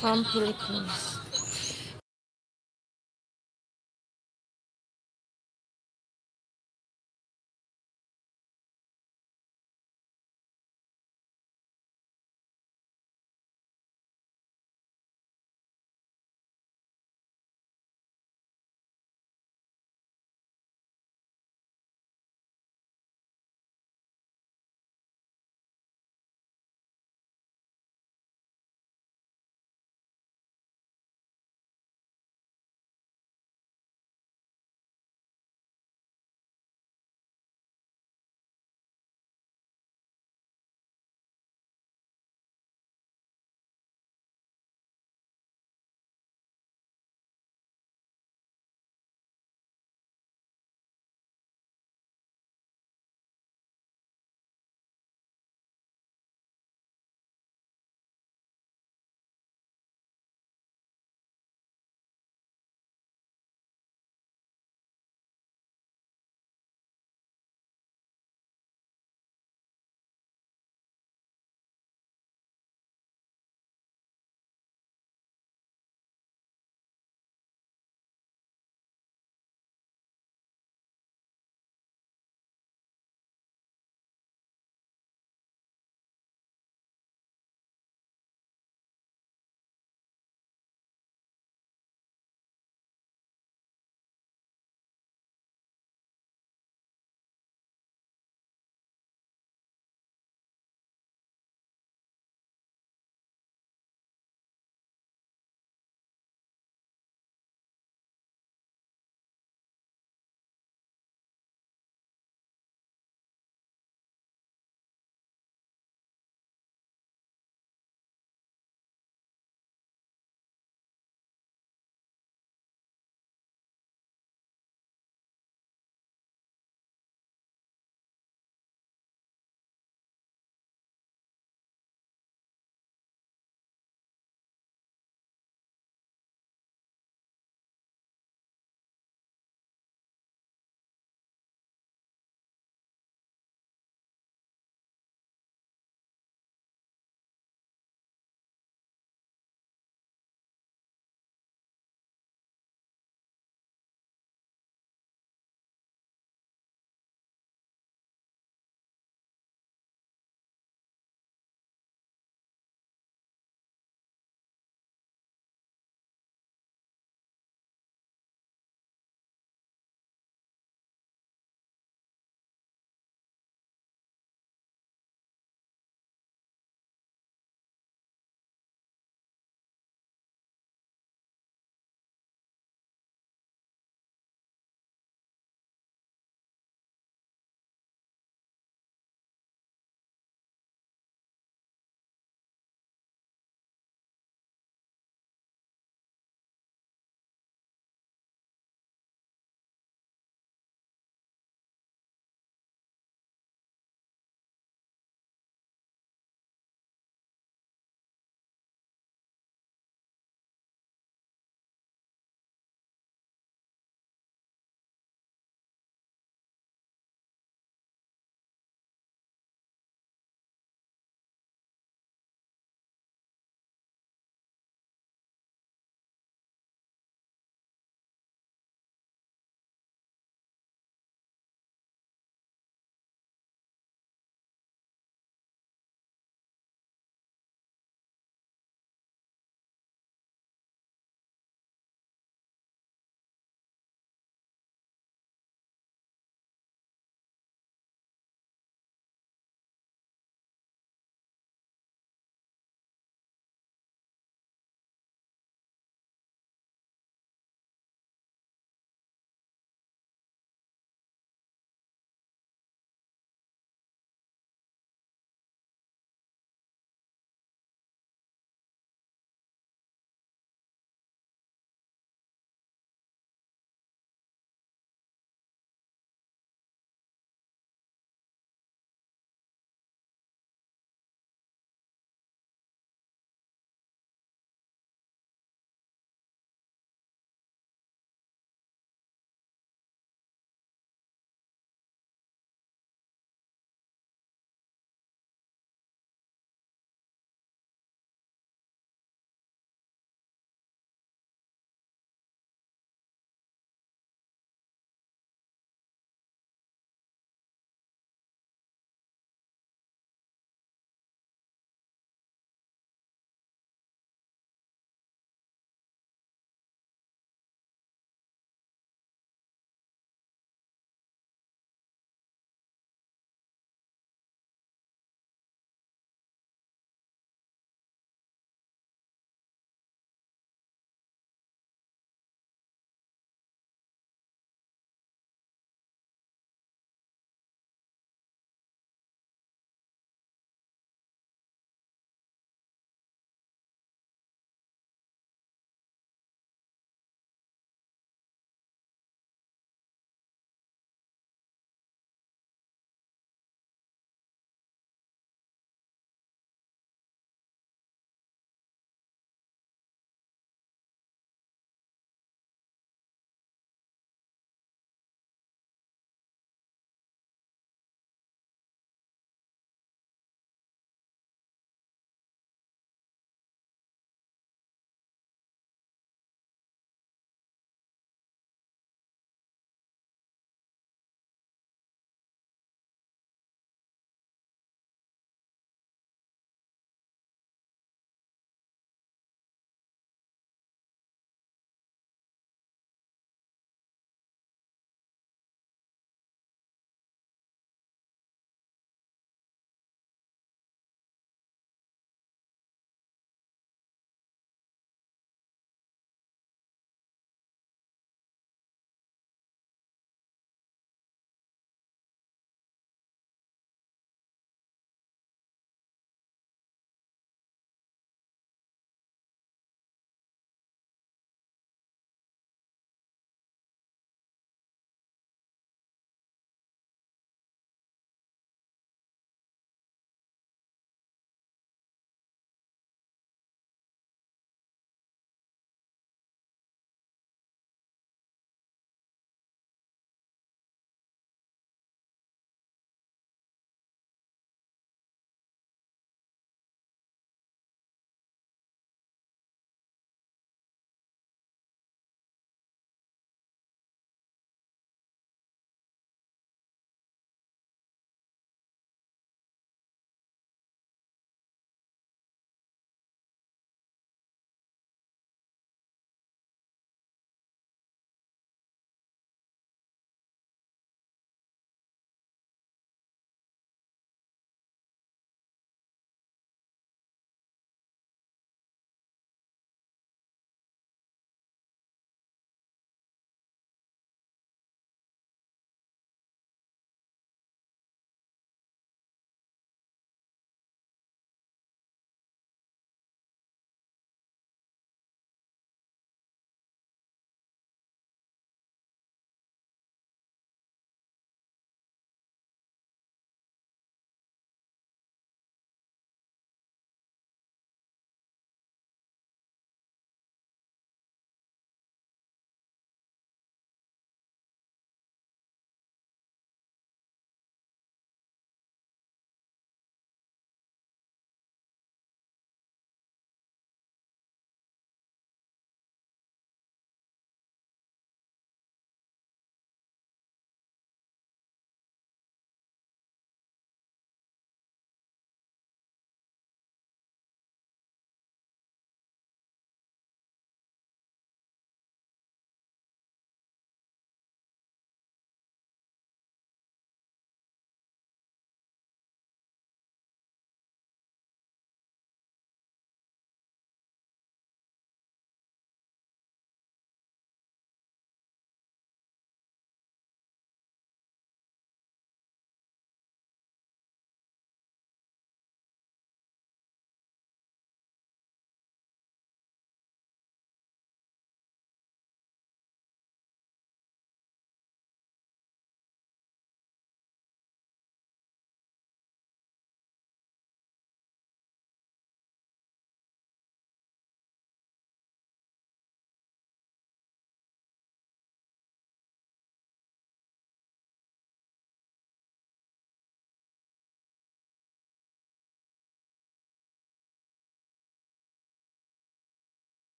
from Philippines.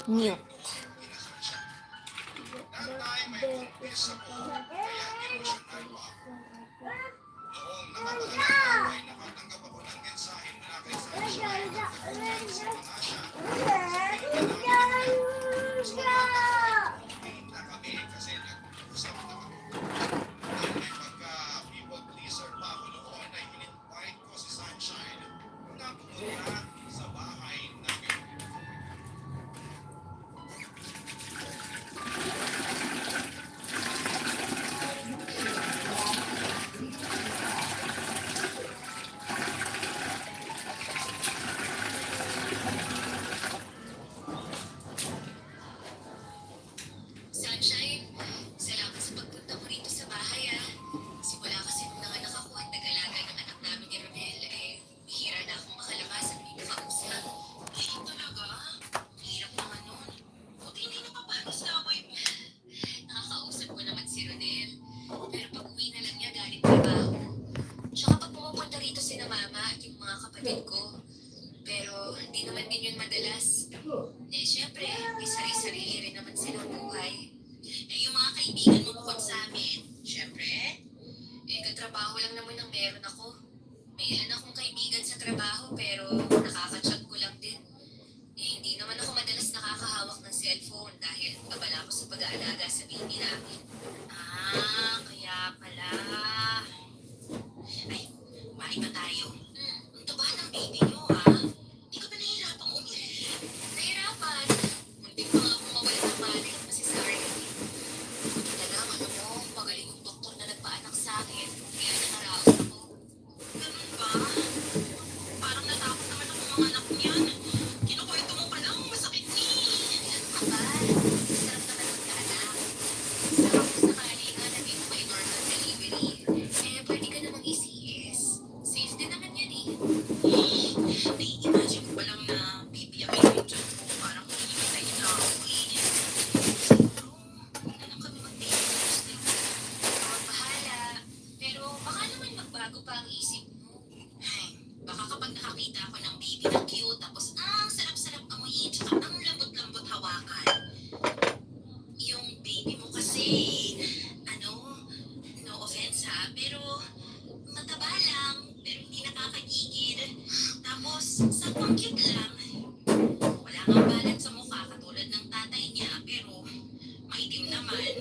Mute. Natay may buntis ako, kaya emosyonal pa ako. Noong nakapagod ako ay nakatanggap ako ng mensahe mula kay Sunshine at nagkukulang sa mga siya. Sumagot na kami kasi nag-usap na kami. Dahil may pagka-people pleaser pa ako noon ay in-invite ko si Sunshine na pumunta sa bahay namin. Sunshine, salamat sa pagpunta mo rito sa bahay ah. Simula kasi nung nanganak ako at nag-alaga ng anak namin ni Ronel, bihira na akong makalabas at may makausap. Ay, talaga? Hirap naman nun. Buti hindi napapanas na away mo. Nakakausap ko naman si Ronel. Pero pag uwi na lang niya galing trabaho. Tsaka pag pumupunta rito si na mama at yung mga kapatid ko. Pero hindi naman din yun madalas. Siyempre, may sarili-sarili rin naman silang buhay. Yung mga kaibigan mo bukod sa amin, siyempre, katrabaho lang naman ang meron ako. May ilan akong kaibigan sa trabaho pero nakaka-chat ko lang din. Hindi naman ako madalas nakakahawak ng cellphone dahil abala ako sa pag-aalaga sa baby namin. Ah, kaya pala. Ay, kumain ba tayo? Ang taba ng baby niyo ah. Di ka ba nahihirapang umiyak? Nahirapan. Muntik pa nga akong mawala ng malay at masisarili. Buti na lang, alam mo, magaling yung doktor na nagpaanak sa akin. Kaya nakaraos ako. Ganun ba? Parang natakot naman ako mga anak niyan. Kinukwento mo pa lang, masakit ni. Aba, sarap naman magkaanak. Sarap ko sakali nga naging may normal delivery. Pwede ka namang i-CS. Safe din naman yan eh. Nai-imagine ko pa lang na bibiyakin yung tiyan ko. Parang hinimitay na ako eh. Siguro, huwag na lang kami mag-diagnostic. Ikaw ang bahala. Pero baka naman magbago pa ang isip mo. Ay, baka kapag nakakita ako ng baby na cute, tapos ang sarap-sarap amuyin, tsaka ang lambot-lambot hawakan. Yung baby mo kasi, no offense ha, pero mataba lang, pero hindi nakakagigil. Tapos, sampang cute lang. Wala kang balat sa mukha katulad ng tatay niya, pero maitim naman.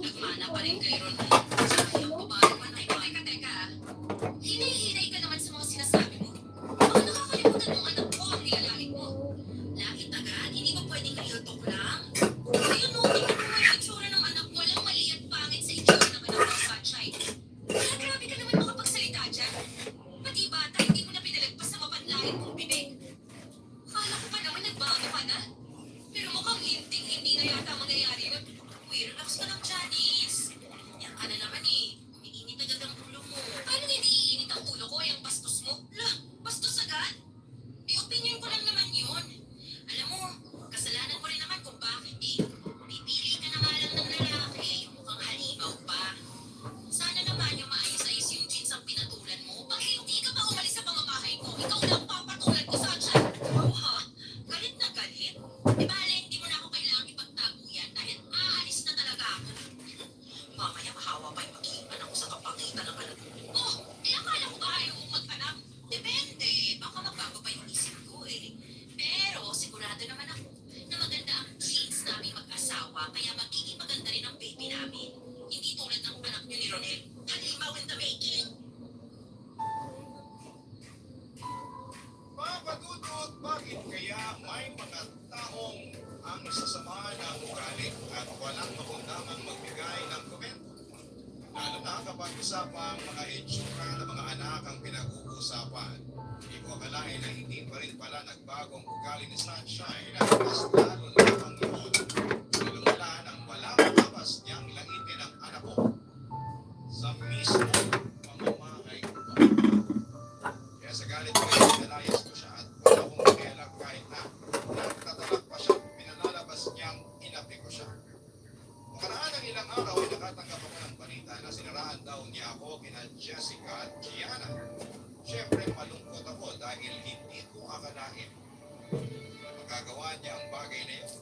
Nagmana pa rin kay Ron. Sayang, babae pa na. Teka. Hinay-hinay ka naman sa mga sinasabi mo. Baka nakakalimutan mong anak ko ang nilalain mo. Langit agad, hindi ba pwedeng real talk lang? Ayun no, tingnan mo nga yung itsura ng anak mo. Walang mali at pangit sa itsura ng anak mo, Sunshine. Kaya grabe ka naman makapagsalita dyan. Pati bata, hindi mo na pinalagpas sa mapanlait mong bibig. Akala ko pa naman nagbago ka na. Pero mukhang hindi na yata mangyayari yun. Uy, relax ka lang, Janice. Yan ka na naman eh. Umiinit agad ang ulo mo. Paano hindi iinit ang ulo ko? Yung bastos mo? Lah, bastos agad? Opinion ko lang naman yun. Alam mo, kasalanan mo rin naman kung bakit eh. Pipili ka na nga lang ng lalaki, yung mukhang halimaw pa. Sana naman yung maayos-ayos yung jeans ang pinatulan mo. Pag hindi ka pa umalis sa pamamahay ko, ikaw lang papatulan ko sa tiyan. Wow ha, galit na galit. Bale, hindi mo na ako kailangang ipagtago yan dahil aalis na talaga ako. Mamaya mahawa pa yung mag-iipan ako sa kapagitan ng anak mo. Oh, akala ko ba ayaw kong mag-anak? Depende, baka magbago pa yung isip ko eh. Pero sigurado naman ako na maganda ang genes namin mag-asawa kaya magiging maganda rin ang baby namin. Hindi tulad ng anak niyo ni Ronel. Halimaw in the making. Papadudot, bakit kaya may mga taong ang sasama ng ugali at walang makundangang magbigay ng komento? Lalo na kapag usapang mga itsura ng mga anak ang pinag-uusapan. Hindi ko akalain na hindi pa rin pala nagbagong ugali ni Sunshine at mas lalo lamang yun. Nilumala nang wala matapos niyang langitin ang anak ko sa mismo pamamahay ko. Kaya sa galit ko ay pinalayas ko siya at wala akong pakialam kahit na nagtatalak pa siya, pinalalabas niyang inapi ko siya. Makaraan ng ilang araw ay nakatanggap ako ng balita na siniraan daw niya ako kina Jessica at Gianna. Siyempre malungkot ako dahil hindi ko akalain. magagawa niya ang bagay na yun.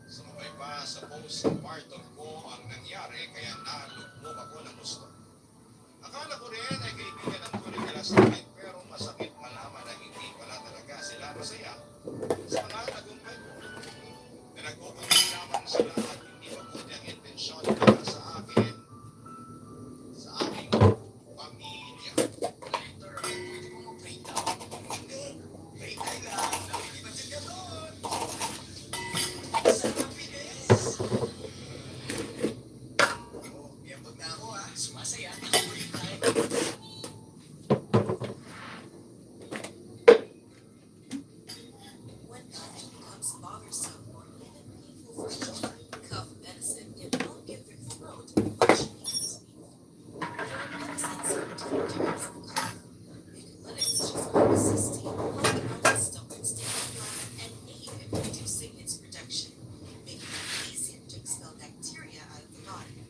Sumabay pa sa postpartum ko ang nangyari kaya nalugmok ako ng gusto. Akala ko rin ay kaibigan ang tuloy nila sa akin pero masakit malaman na hindi pala talaga sila masaya sa mga nagumpay ko. Pinagkukulit naman sila at hindi mabuti ang intensyon nila sa akin, sa aking pamilya. Director, pwede mo mag-breakdown? Hindi. Breakdown lang. Nakikinig ka doon. Sa happiness. Oh, miyambag na ako ah. Sumasaya. Ako ulit tayo. When coughing becomes bothersome or even painful for children, cough medicine can help give their throat much needed relief. There are medicines for different types of cough. Mucinex such as homocysteine help prevent stomachs to dry and aid in reducing its production, making it easier to expel bacteria out of the body.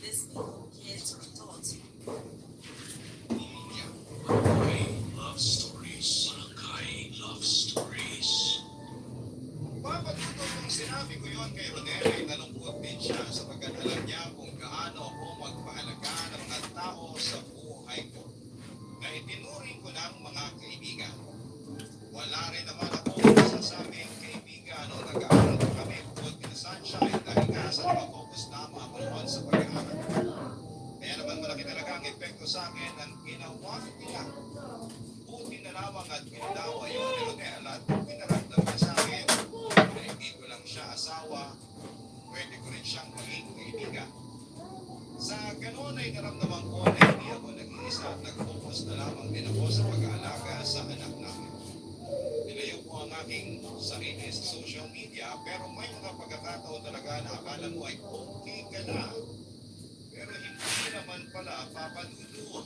This may help kids or adults Barangay Love Stories. Barangay Love Stories. Papatuto kung sinabi ko yon kay Rodel ay nalungkot din siya sapagkat alam niya kung gaano ako magpaalaga ng mga tao sa buhay ko na itinuring ko ng mga kaibigan. Wala rin naman ako masasabing kaibigan o nag-aaral pa kami bukod kina Sunshine dahil nga sa nakapokus lamang ako noon sa pag-aaral. Kaya naman malaki talaga ang epekto sa akin ang ginawa nila. Buti na lamang at pinalawa yun ni Rodel at pinaramdam niya sa akin na hindi ko lang siya asawa, pwede ko rin siyang maging kaibigan. Sa ganun ay naramdaman ko na hindi ako nag-iisa at nag-focus na lamang din ako sa pag-aalaga sa anak namin. Nilayo ko ang aking sarili sa social media pero may mga pagkakataon talaga na akala mo ay okay ka na. Pero hindi naman pala papanulo.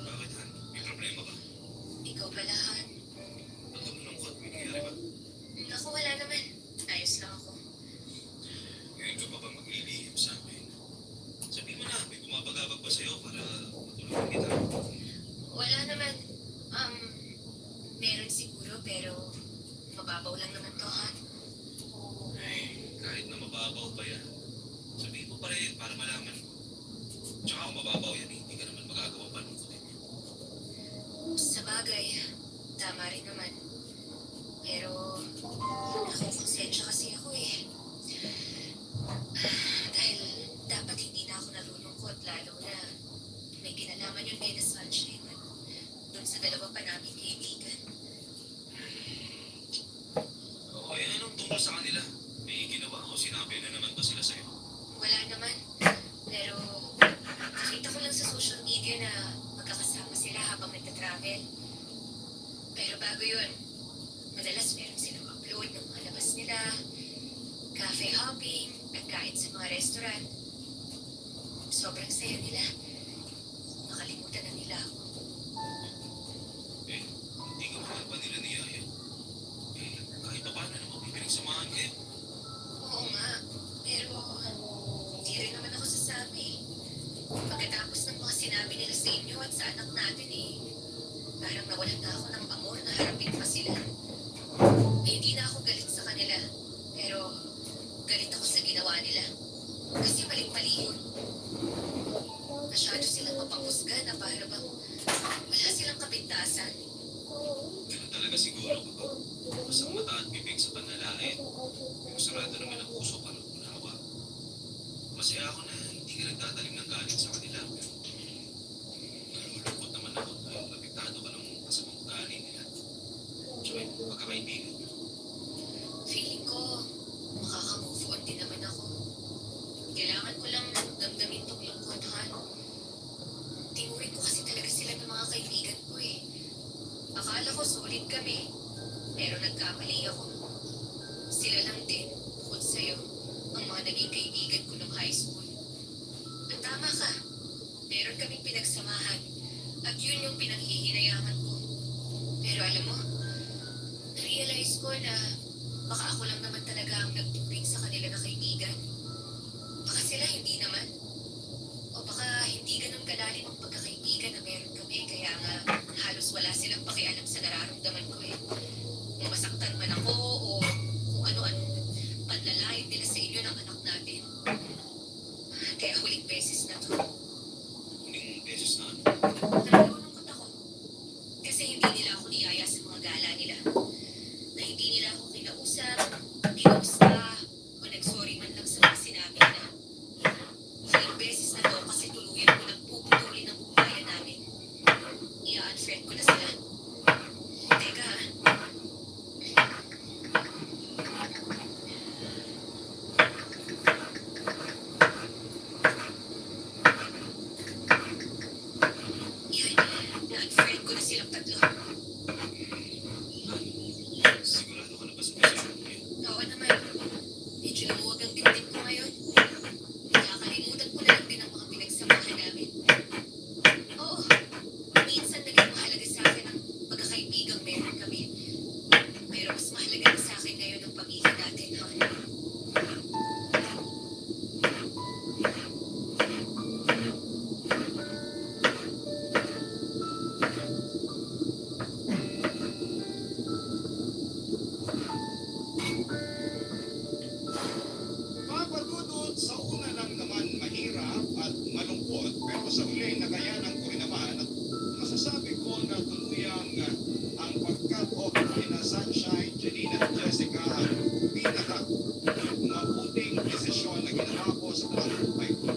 Bakit, Han? May problema ba? Ikaw pala, Han. Ba't ka malungkot? May nangyari ba? Naku, wala naman. Ayos lang ako. Ngayon ka pa ba maglilihim sa akin? Sabihin mo na, may bumabagabag ba sa'yo para matulungan kita? Wala naman. Meron siguro pero mababaw lang naman to, Han. Ay, kahit na mababaw pa yan, sabihin mo pa rin para malaman ko. Tsaka kung mababaw yan, hindi ka naman magagawa pa nung kutin mo. Sa bagay, tama rin naman. Pero, nakukonsensya kasi ako eh. Dahil dapat hindi na ako nalulungkot lalo na may kinalaman yung Veda Sunshine at dun sa dalawa pa namin kaibigan. Oo, eh, anong tungkol sa kanila? May ginawa o sinabi na naman ba sila sa'yo? Wala naman. Pero, nakita ko lang sa social media na magkakasama sila habang nagtatravel. Pero bago yun, madalas meron silang upload ng mga labas nila, cafe hopping, at kahit sa mga restaurant. Sobrang saya nila. Nakalimutan na nila ako. Eh, hindi ka mahal pa nila niyaya. Eh, kahit pa paano naman may pinagsamahan kayo. Oo nga, pero hindi rin naman ako sasabi. Pagkatapos ng mga sinabi nila sa inyo at sa anak natin parang nawalan na ako ng amor na harapin pa sila. Hindi na ako galit sa kanila, pero galit ako sa ginawa nila. Kasi maling-mali yun. Masyado silang mapanghusga na para bang wala silang kapintasan. Ganun talaga siguro kapag masang mata at bibig sa panalangin. Pero sarado naman ang puso para unawa. Masaya ako na hindi ka nagtatalim ng galit sa kanila. Pero nalulungkot naman ako dahil apektado ka ng kasamang ugali nila. Tsaka yung pagkakaibigan. Feeling ko, makaka-move on din naman ako. Kailangan ko lang damdamin tong lungkot, Han. Tinuring ko kasi talaga sila ng mga kaibigan ko eh. Akala ko solid kami, pero nagkamali ako. Sila lang din, bukod sa'yo, ang mga naging kaibigan ko ng high school. At tama ka, meron kaming pinagsamahan, at yun yung pinanghihinayangan ko. Pero alam mo, realize ko na baka ako lang naman talaga ang nagturing sa kanila na kaibigan. Baka sila hindi naman. O baka hindi ganun kalalim ang pagkakaibigan na meron kami. Kaya nga halos wala silang pakialam sa nararamdaman ko eh. Kung masaktan man ako o kung ano-anong panlalait nila sa inyo ng anak natin. Kaya huling beses na to. Huling beses na. Nalulungkot ako. Kasi hindi nila ako niyaya sa mga gala nila. Na hindi nila ako kinausap, kinusta, o nag-sorry man lang sa mga sinabi nila. Huling beses na to kasi tuluyan ko nang puputulin ang ugnayan namin. Ia-unfriend ko na sila. Teka, yan, na-unfriend ko na silang tatlo. Sigurado ka na ba sa desisyon mo yun? Oo naman. Medyo lumuwag ang dibdib ko ngayon. Nakakalimutan ko na lang din ang mga pinagsamahan namin. Oo, minsan naging mahalaga sa akin ang pagkakaibigang meron kami. Pero mas mahalaga na sa akin ngayon ang pamilya natin, Hon. Papadudod sa una lang naman mahirap at malungkot pero sa huli nakayanan ko rin naman at masasabi ko na tuluyang ang pagkat-off na Sunshine, Janine at Jessica ang pinaka mabuting desisyon na ginawa ko sa buong buhay ko.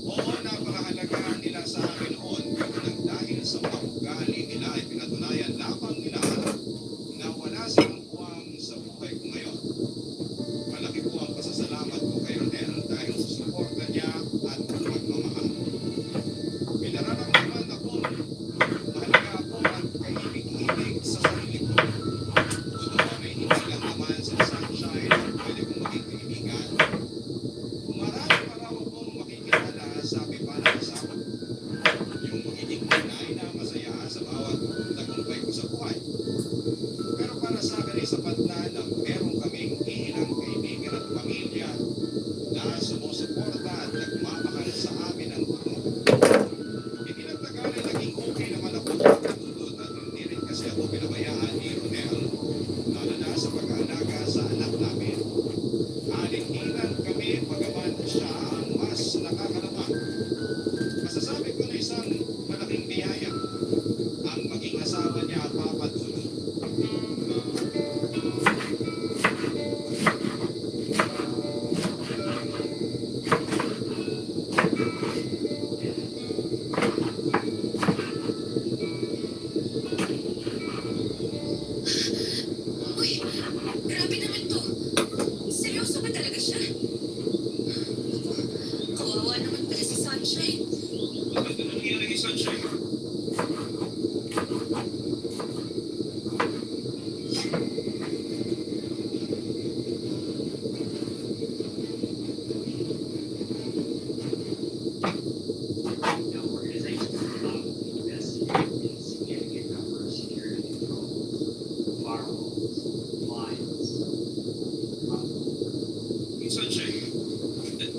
Oo, napakahalaga nila sa akin noon pero nang dahil sa mga ugali nila ay pinatunayan lamang nila na wala silang puwang sa buhay ko ngayon. Malaki po ang pasasalamat ko kay Rodel dahil sa suporta niya at pagmamahal. Pinararamdaman akong mahalaga ako at kaibig-ibig sa sarili ko. Doon ay hindi lang naman sa Sunshine at pwede kong maging kaibigan. Marami pa raw akong makikilala sa aking panakasawa. Yung magiging tunay na masaya sa bawat tagumpay ko sa buhay. Pero para sa akin ay sapat na meron kaming ilang kaibigan at pamilya na sumusuporta at nagmamahal sa amin ang turno. Hindi nagtagal ay naging okay naman ako sa pagtutulot at hindi rin kasi ako pinabayaan ni Rodel, lalo na sa pag-aalaga sa anak namin. Alinhinan kami pagaman siya ang mas nakakalabang. Masasabi ko na isang malaking biyaya ang maging asawa niya papadulot. Uy, grabe naman to. Seryoso ba talaga siya? Naku, kawawa naman pala si Sunshine. Bakit ano nangyari kay Sunshine? The organization investigated a significant number of security controls, firewalls, lines. Yung Sunshine?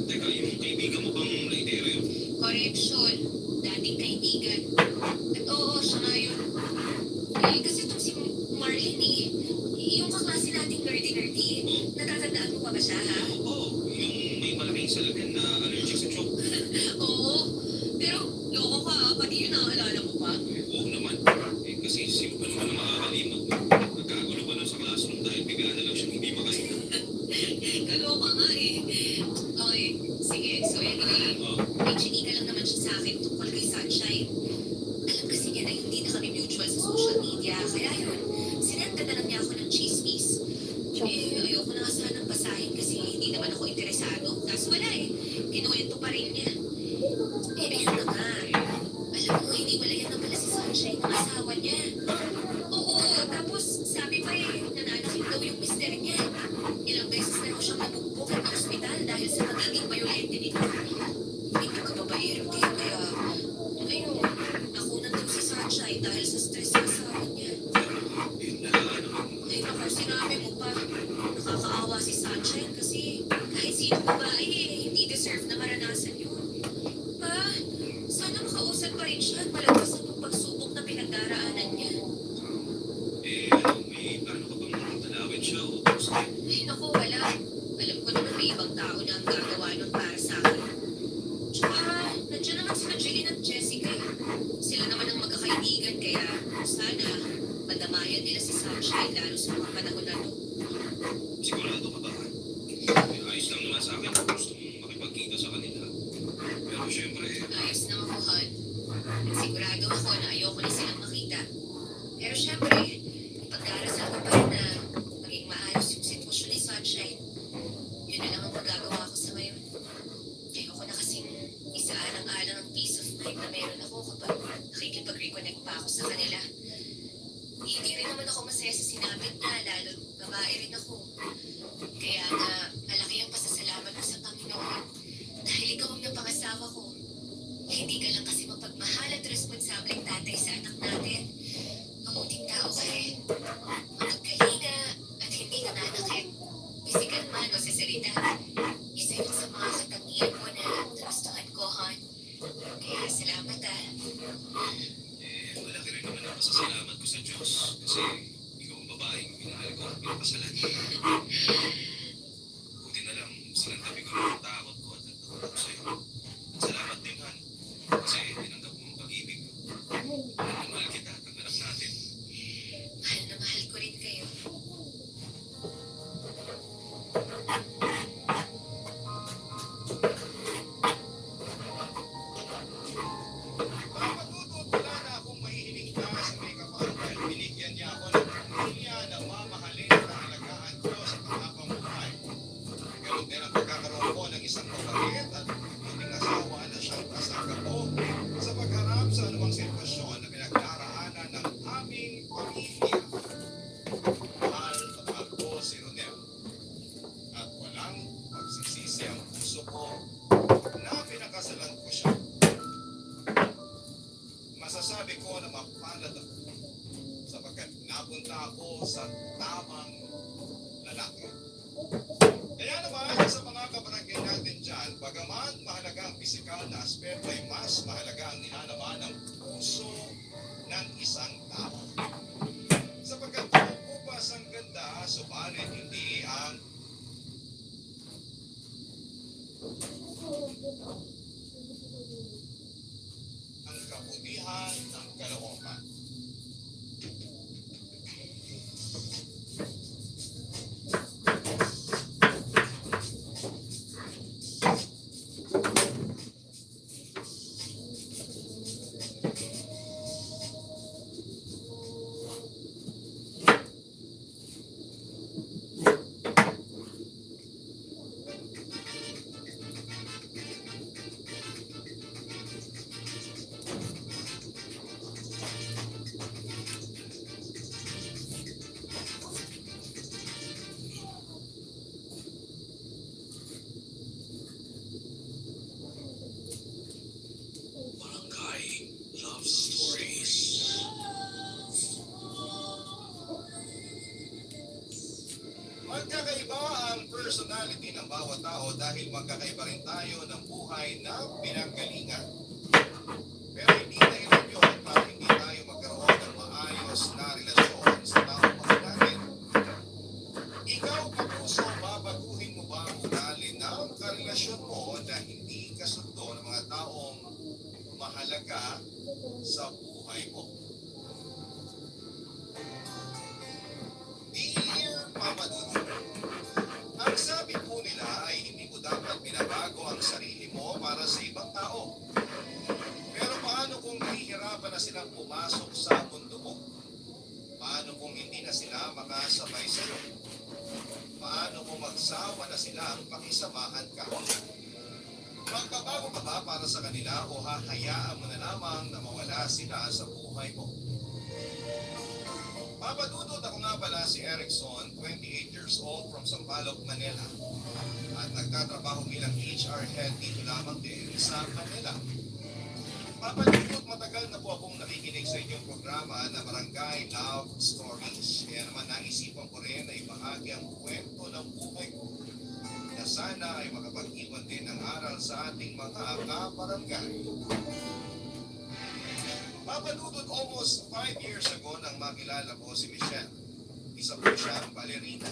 Teka, yung kaibigan mo bang laitero yun? Correction, dating kaibigan. At oo, siya nga yun. Eh, kasi itong si Marlene eh, yung kaklase nating nerdy-nerdy, natatandaan mo pa ba siya, ha? Oo, yung may malaking salamin na allergic sa choke. Oo, pero loko ka, pati yun naaalala mo pa. Oo naman. Kasi sino pa naman ang makakalimot? Nagkagulo pa nun sa classroom dahil bigla na lang siyang hindi makahinga. Kaloka nga eh. Okay, sige. So anyway, may chinika lang naman siya sa akin tungkol kay Sunshine. Alam kasi niya na hindi na kami mutual sa social media. Kaya yun, sinenda na lang niya ako ng chismis. Eh, ayoko na nga sanang basahin kasi hindi naman ako interesado. Kaso wala eh. Kinuwento pa rin niya. Eh, ayun na nga. Alam mo, hindi malayan na pala si Sunshine ng asawa niya. Oo, tapos sabi pa eh, nananakit daw yung mister niya. Ilang beses na raw siyang nabugbog at ospital dahil sa pagiging violente nito. Hindi ko babaero din, kaya ayun, nakunan daw si Sunshine dahil sa stress sa asawa niya. sinong babae hindi deserve na maranasan yun. Pa, sana makausap pa rin siya at malagpasan yung pagsubok na pinagdaraanan niya. May plano ka bang talawin siya o gusto? Ay, naku, wala. Alam ko naman may ibang tao na ang gagawa nun para sa akin. Tsaka, nandiyan naman sila Jeline at Jessica. Sila naman ang magkakaibigan kaya sana madamayan nila si Sunshine lalo sa mga panahon na to. Sigurado ka ba? Ayos lang naman sa akin kung gusto mong makipagkita sa kanila. Pero syempre, Ayos na ako, Han. Sigurado ako na ayoko na silang makita. Pero syempre, pagdarasal ko pa rin na maging maayos yung sitwasyon ni Sunshine. Yun na lang ang magagawa ko sa ngayon. Ayoko na kasing isaalang-alang ang peace of mind na meron ako kapag nakikipag-reconnect pa ako sa kanila. Hindi rin naman ako masaya sa sinapit na lalo babae rin ako. Kaya nga, malaki ang pasasalamat ko sa Panginoon dahil ikaw ang napangasawa ko. Hindi ka lang kasi mapagmahal at responsableng tatay sa anak natin. Mabuting tao ka rin. Magkalinga at hindi ka nanakit. Pisikal man o sa salita. Isa yun sa mga katangian mo na nagustuhan ko, Han. Kaya salamat malaki rin naman ang pasasalamat ko sa Diyos kasi ikaw ang babaeng minahal ko at pinakasalan. Buti na lang silang tabi ko ng takot ko at nagtatakot ko sa'yo. At salamat din, Han, kasi tinanggap mo ang pag-ibig ko. Mahal kita at ang anak natin. Mahal na mahal ko rin kayo. Wala na akong mahihiling ka sa may kapal dahil binigyan niya ako ng pamilya na mamahalin at alagaan ko sa panghabang buhay. Ganun din ang pagkakaroon ko ng isang mabait at mabuting asawa na siyang kasama ko sa pagharap sa anumang sitwasyon na pinagdaraanan ng aming pamilya. Mahal na mahal ko si Ronel at walang pagsisisi ang puso ko na pinakasalan ko siya. Masasabi ko na mapalad ako sapagkat napunta ako sa tamang lalaki. Kaya naman sa mga kabarangay natin dyan, bagaman mahalaga ang pisikal na aspeto ay mas mahalaga ang nilalaman ng puso ng isang tao. Sapagkat kukupas ang ganda, subalit hindi ang kabutihan ng kalooban. Barangay Love Stories. Magkakaiba ang personality ng bawat tao dahil magkakaiba rin tayo ng buhay na pinanggalingan. Pero hindi dahilan yun para hindi tayo magkaroon ng maayos na relasyon sa taong mahal natin. Ikaw, kapuso, babaguhin mo ba ang ugali ng karelasyon mo na hindi kasundo ng mga taong mahalaga sa buhay mo? Dear Mama Dudu, ang sabi po nila ay hindi mo dapat binabago ang sarili mo para sa ibang tao. Pero paano kung nahihirapan na silang pumasok sa mundo mo? Paano kung hindi na sila makasabay sa iyo? Paano kung magsawa na silang pakisamahan ka? Magbabago ka ba para sa kanila o hahayaan mo na lamang na mawala sila sa buhay mo? Papadudod ako nga pala si Erickson, 28 years old from Sampaloc, Manila. At nagtatrabaho bilang HR head dito lamang din sa Manila. Papadudod, matagal na po akong nakikinig sa inyong programa na Barangay Love Stories. Kaya naman naisipan ko rin na ibahagi ang kwento ng buhay ko na sana ay makapag-iwan din ng aral sa ating mga kabarangay. Papadudod almost 5 years ago nang makilala ko si Michelle. Isa po siyang balerina.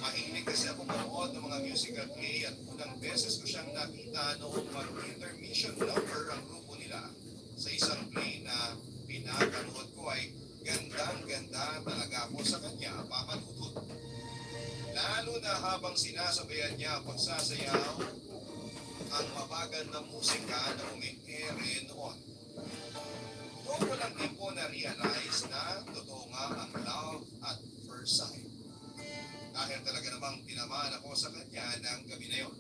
Mahilig kasi ako manood ng mga musical play at unang beses ko siyang nakita noong mag-intermission number ang grupo nila sa isang play na pinapanood ko ay gandang-ganda talaga ako sa kanya, papadudod. Lalo na habang sinasabayan niya ang pagsasayaw, ang mabagal na musika na umi-ere noon. Doon ko lang din po na-realize na totoo nga ang love at first sight. Dahil talaga namang tinamaan ako sa kanya ng gabi na yun.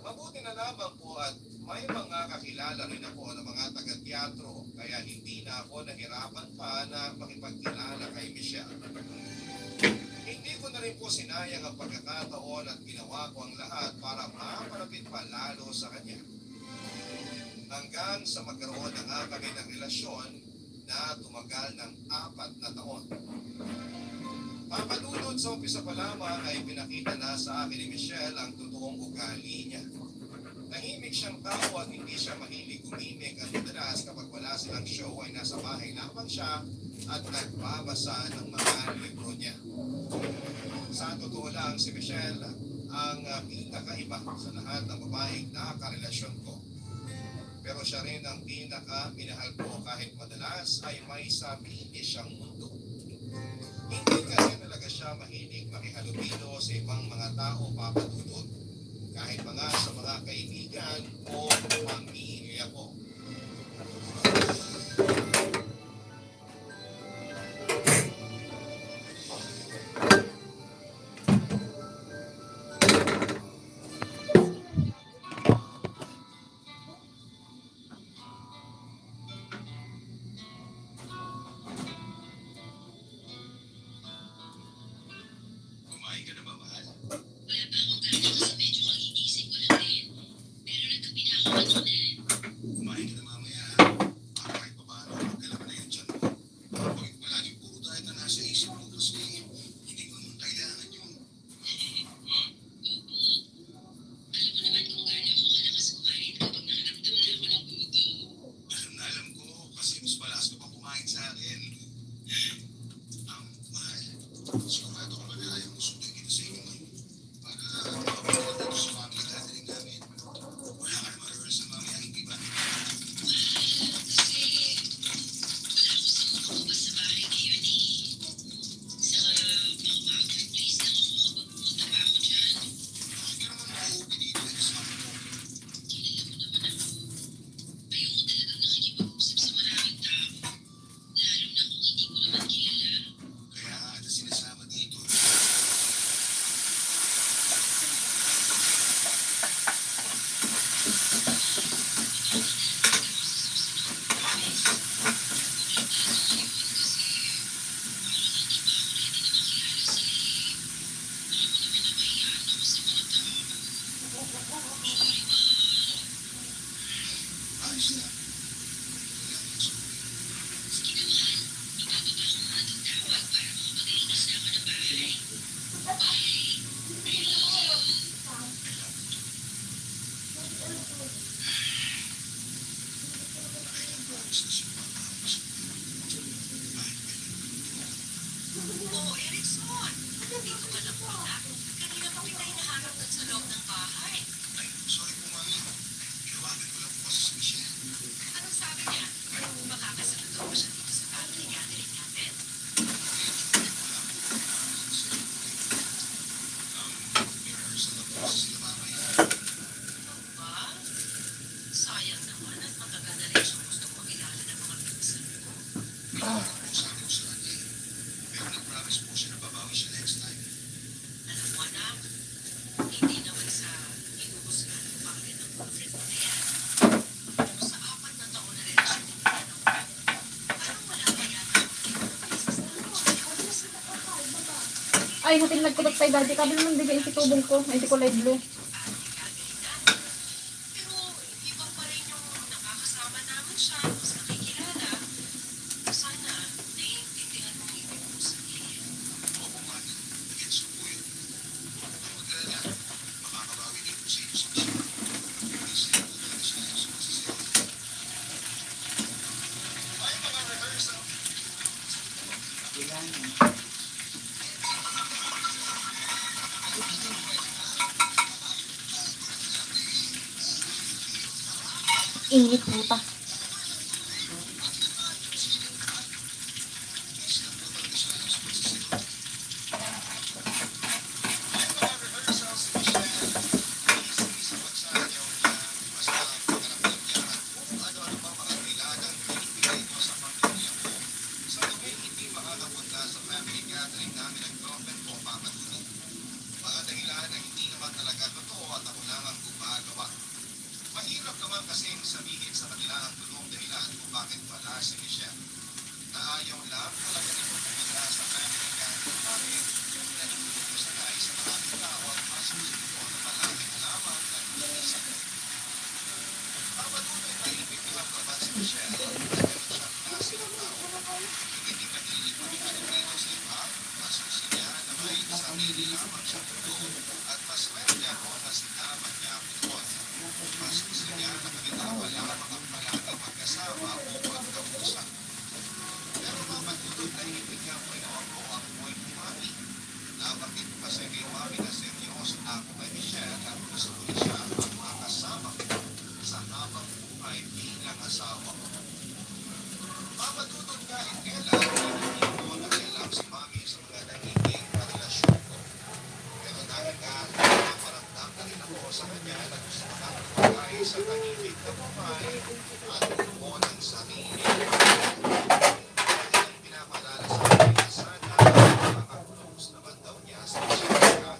Mabuti na lamang po at may mga kakilala rin ako ng mga taga-teatro kaya hindi na ako nahirapan pa na makipagkilala kay Michelle. Hindi ko na rin po sinayang ang pagkakataon at ginawa ko ang lahat para mapalapit pa lalo sa kanya. Hanggang sa magkaroon na nga kami ng relasyon na tumagal ng 4 na taon. Papadudod sa umpisa pa lamang ay pinakita na sa akin ni Michelle ang totoong ugali niya. Tahimik siyang tao at hindi siya mahilig umimik at madalas kapag wala silang show ay nasa bahay lamang siya at nagbabasa ng mga libro niya. Sa totoo lang si Michelle ang pinakaiba sa lahat ng babaeng nakakarelasyon ko. Pero siya rin ang pinaka-minahal ko kahit madalas ay may sarili siyang mundo. Hindi kasi talaga siya mahilig makihalubilo sa ibang mga tao papadudod, kahit mga sa mga kaibigan o pamilya ko. Kumain ka na ba, mahal? Wala pa akong gana kasi medyo kagigising ko lang din. Pero nagkape na ako kanina. Kumain ka na mamaya. Para kahit pa paano, magkala na yung tiyan mo. Bakit pa laging puro tayo na nasa isip mo kasi hindi ko naman kailangan yun. Opo. Alam mo naman kung gaano ako kalakas kumain kapag nakaramdam na ako ng gutom. Alam ko kasi mas malakas ka pa kumain sa akin. Mahal, sigurado ka ba na ayaw mo sundan kita sa inyo ngayon? Para makapagod dito sa family gathering namin. Wala ka naman rehearse sa mamaya, hindi ba? Kasi wala ako sa makakabas sa bahay ngayon eh. Saka baka ma-please lang ako kapag pumunta pa ako dyan. Bakit ka naman nauuwi dito na kasama mo? Kilala mo naman ako. Ayoko talagang nakikipag-usap sa maraming tao. Lalo na kung hindi ko naman kilala. Kaya ata sinasama dito. Ayos na. Oh, Erickson! Nandito ka na pala. Kanina pa kita hinahanap doon sa loob ng bahay. Ay, sorry po, mami. Ginawagan ko lang po kasi si Michelle. Anong sabi niya? Makakasunod daw ba siya dito sa family gathering natin? May rehearsal na po kasi sila mamaya. Ba? Sayang naman at matagal na rin siyang gustong makilala ng mga pinsan ko. Sabi ko sa kanya eh. Pero nag-promise po siya na babawi siya next time. Alam mo anak, hindi naman sa inuhusgan ng pangit ng boyfriend mo na yan. Pero sa 4 na taon na relasyon ng pinanong mo, parang wala pa yata ang beses na gusto niya ako. Ay, natin nagkulot kay daddy. Kabi naman bigay si tubong ko. Ay, di ko light blue. Pero iba pa rin yung nakakasama namin siya, mas nakikilala. Sana, naiintindihan mo yung ibig kong sabihin. Opo, mami. Nag-gets ko po yun. Huwag mag-alala. Init puta. Mahirap naman kasing sabihin sa kanila ang totoong dahilan kung bakit wala si Michelle. Na ayaw lang talaga nito pumunta sa family gathering namin na hindi sanay sa maraming tao at mas gusto na maraming alaman na isa. Ang matuloy na ibig lang naman si Michelle na ganun siyang klase ng tao. Hindi kanilig pagkakalit dito sa iba, mas gusto niya na may sarili lamang siya tuto at mas swerte ako na sinama niya ako doon. Mas gusto niya na kami dalawa lamang ang palagi magkasama o magkausap. Pero mapatutod na ibig niya po ako ang point ni Mami. Nabanggit ko kasi kay Mami na seryoso na ako kay Michelle at gusto ko siya ang makasama ko sa habang buhay bilang asawa ko. Mapatutod kahit kailan, hindi ko nakialam si Mami sa mga nagiging relasyon ko. Pero dahil nga, naparamdam na rin ako sa kanya na gusto ko lang magpagay sa kanibig na buhay at ko ng sarili. Dahil pinapalala sa akin na sana makaka-close naman daw niya sa siya ano.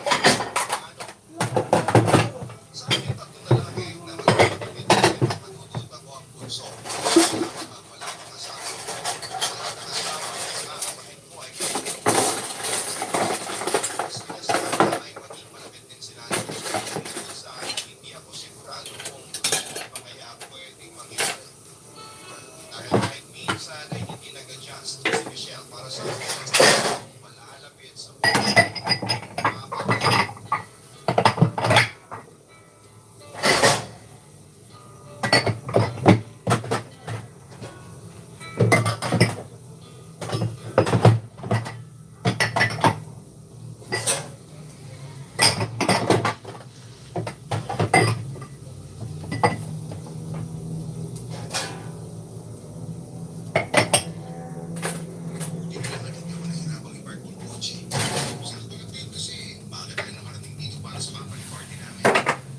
Sa akin tatlo na lagi na magpapagawin na mapatutod ako ang bunso. Wala mga asawa. Sa lahat ng asawa at mga kapatid ko ay ay maging malapit din sila sa hindi ako sigurado kung ano kaya ako pwedeng mangyari. Dahil kahit minsan ay hindi nag-adjust si Michelle para sa akin, malalapit sa hindi nila natin ako nahirapang i-park yung kotse. Sakto lang din kasi bakit tayo nakarating dito para sa family party namin.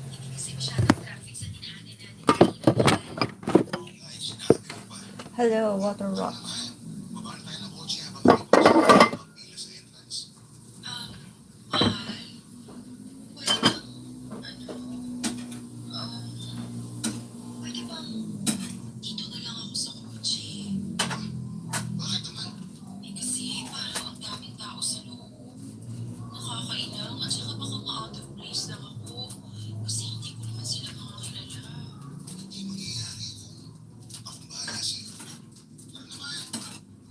Hindi kasi masyadong traffic sa dinaanan natin kanina. Ay, sinabi ko pa. Hello, Water Rock. Baba na tayo ng kotse habang hindi pa siya magpila sa entrance. Mahal, pwede bang, pwede bang dito na lang ako sa kotse? Bakit naman? Eh kasi parang ang daming tao sa loob. Nakakailang at saka baka ma-out of place lang ako. Kasi hindi ko naman sila mga kilala. Hindi mangyayari kung akong bahala sa'yo. Ano naman?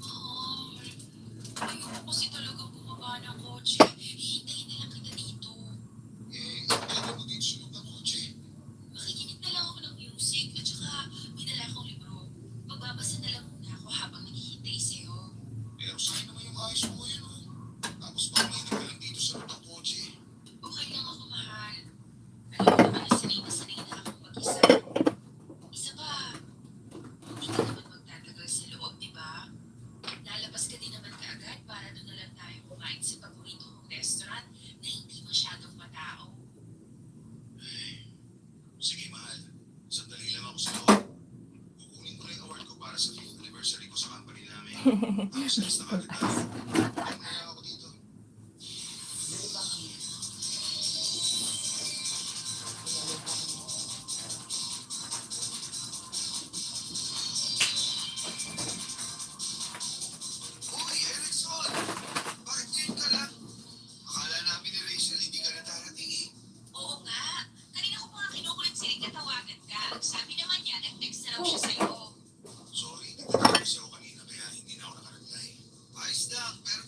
Mahal, ayoko kasi talagang bumaba ng kotse. Hihintayin na lang kita dito. Eh, pwede mo din sunod ng kotse. Makikinig na lang ako ng music at saka may dala akong libro. Magbabasa na lang muna ako habang naghihintay sa'yo. Pero sa'yo naman yung ayos mo yan, oh. Tapos pamahinig ka lang dito sa loob ng kotse. Okay lang ako, mahal. Alam mo naman na sanay na akong mag-isa. Isa pa, hindi ka naman magtatagal sa loob, di ba? Lalabas ka din naman kaagad para doon na lang tayo kumain sa paborito mong restaurant na hindi masyadong matao. Sige, mahal. Sandali lang ako sa loob. Kukunin ko na yung award ko para sa 5th anniversary ko sa company namin. Tapos next na kagad tayo. Kaya na ako dito. Uy, Erickson! Bakit ngayon ka lang? Akala namin ni Rachel hindi ka na darating eh. Oo nga. Kanina ko pa nga kinukulit si Rick na tawagan ka. Sabi naman niya, nag-text na raw siya sa'yo. Sorry, nagtatapos ako kanina kaya hindi na ako nakaragay. Ayos lang, pero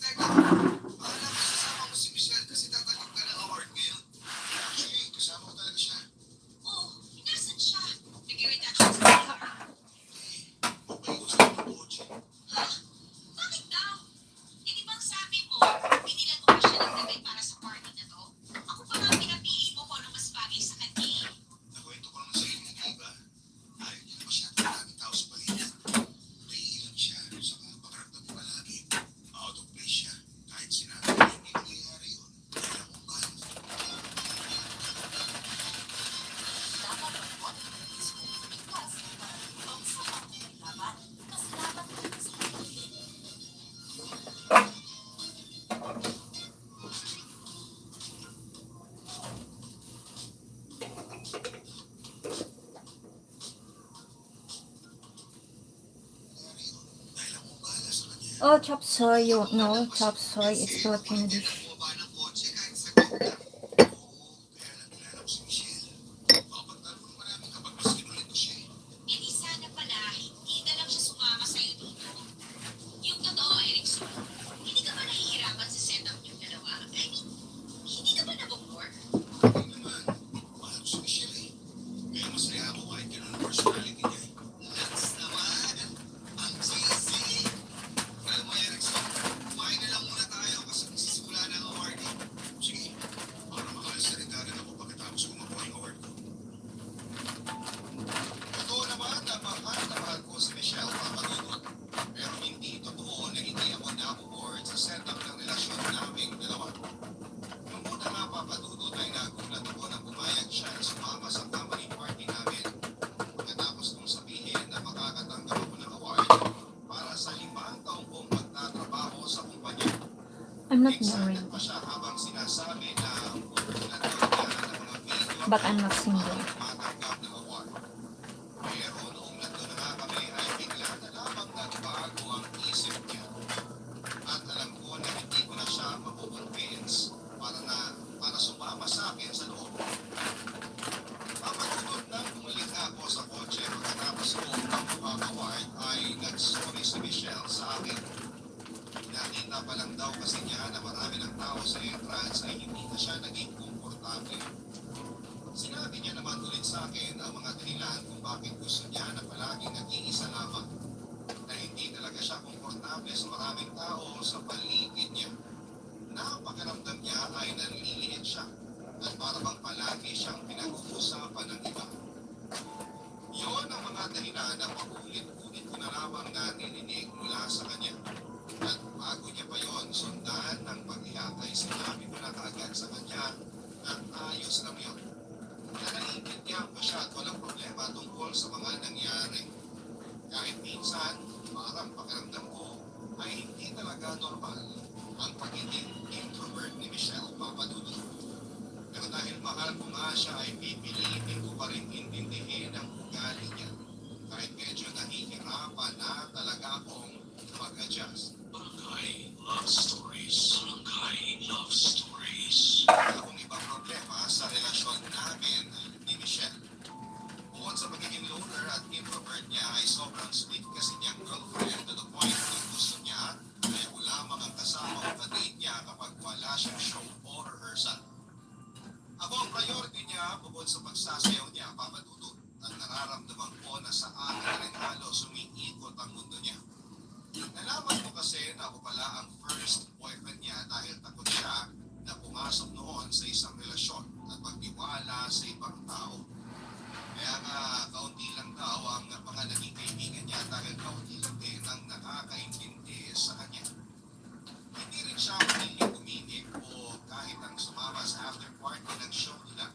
Oh, chop soy. You know, chop soy. It's Filipino dish. Bumaba ng kotse kahit saglit lang. Oo, kaya naglalaro si Michelle. Papagtanong naman namin kapag mas kinulit ko siya eh. Hindi sana pala, hindi na lang siya sumama sa'yo dito. Yung totoo, Erickson, hindi ka ba nahihirapan sa setup yung dalawa? I mean, hindi ka ba nabobore? Hindi naman. Mahal ko si Michelle eh. Kaya masaya ako kahit ganun ang personality niya eh. Lats naman! Ang cheesy! Alam mo, Erickson, kumain na lang muna tayo kasi nagsisimula na ang award eh. Sige, para makalas na rin agad ako pagkatapos ko makuha yung award ko. Totoo naman na mahal ko si Michelle Papadudod. Pero hindi totoo na hindi ako nabuboard sa setup ng relasyon naming dalawa. Nung una nga Papadudod ay nagulat ako na pumayag siya na sumama sa company party namin. Pagkatapos kong sabihin na makakatanggap ako ng award para sa 5 taong kong magtatrabaho sa kumpanya. I'm not Excited married, pa siya habang sinasabi na nanonood niya ng mga video but I'm not single. matanggap ng award. Pero noong nandun na nga kami ay bigla na lamang nagbago ang isip niya. At alam ko na hindi ko na siya makukonvince para sumama sa akin sa loob. Papatulog nang bumalik ako sa kotse pagkatapos ko ang award ay nag-sorry si Michelle sa akin. Nakita pa lang daw kasi niya na marami ng tao sa entrance ay hindi na siya naging komportable. Sinabi niya naman ulit sa akin ang mga dahilan kung bakit gusto niya na palaging nag-iisa lamang. Na hindi talaga siya komportable sa maraming tao sa paligid niya. Na ang pakiramdam niya ay nanliliit siya at para bang palagi siyang pinag-uusapan ng iba. Yon ang mga dahilan na paulit-ulit ko na lamang narinig mula sa kanya. At bago niya pa yon sundan ng paghihakay, sinabi ko na kaagad sa kanya at ayos lang yun. Na naiintindihan ko siya at walang problema tungkol sa mga nangyari. Kahit minsan, parang pakiramdam ko ay hindi talaga normal ang pagiging introvert ni Michelle Papadudod. Pero dahil mahal ko nga siya ay pipilitin ko pa rin intindihin ang ugali niya. Kahit medyo nahihirapan na talaga akong mag-adjust. Barangay Love Stories. Barangay Love Stories. Wala akong ibang problema sa relasyon namin ni Michelle. Bukod sa pagiging loner at introvert niya ay sobrang sweet kasi niyang girlfriend to the point na gusto niya ay ako lamang ang kasama o ka-date niya kapag wala siyang show o rehearsal. Ako ang priority niya bukod sa pagsasayaw niya, Papadudod. At nararamdaman ko na sa akin na rin halos sumiikot ang mundo niya. Nalaman ko kasi na ako pala ang first boyfriend niya dahil takot siya na pumasok noon sa isang relasyon at magtiwala sa ibang tao. Kaya nga kaunti lang daw ang mga naging kaibigan niya dahil kaunti lang din ang nakakaintindi sa kanya. Hindi rin siya mahilig umimik o kahit ang sumama sa after party ng show nila.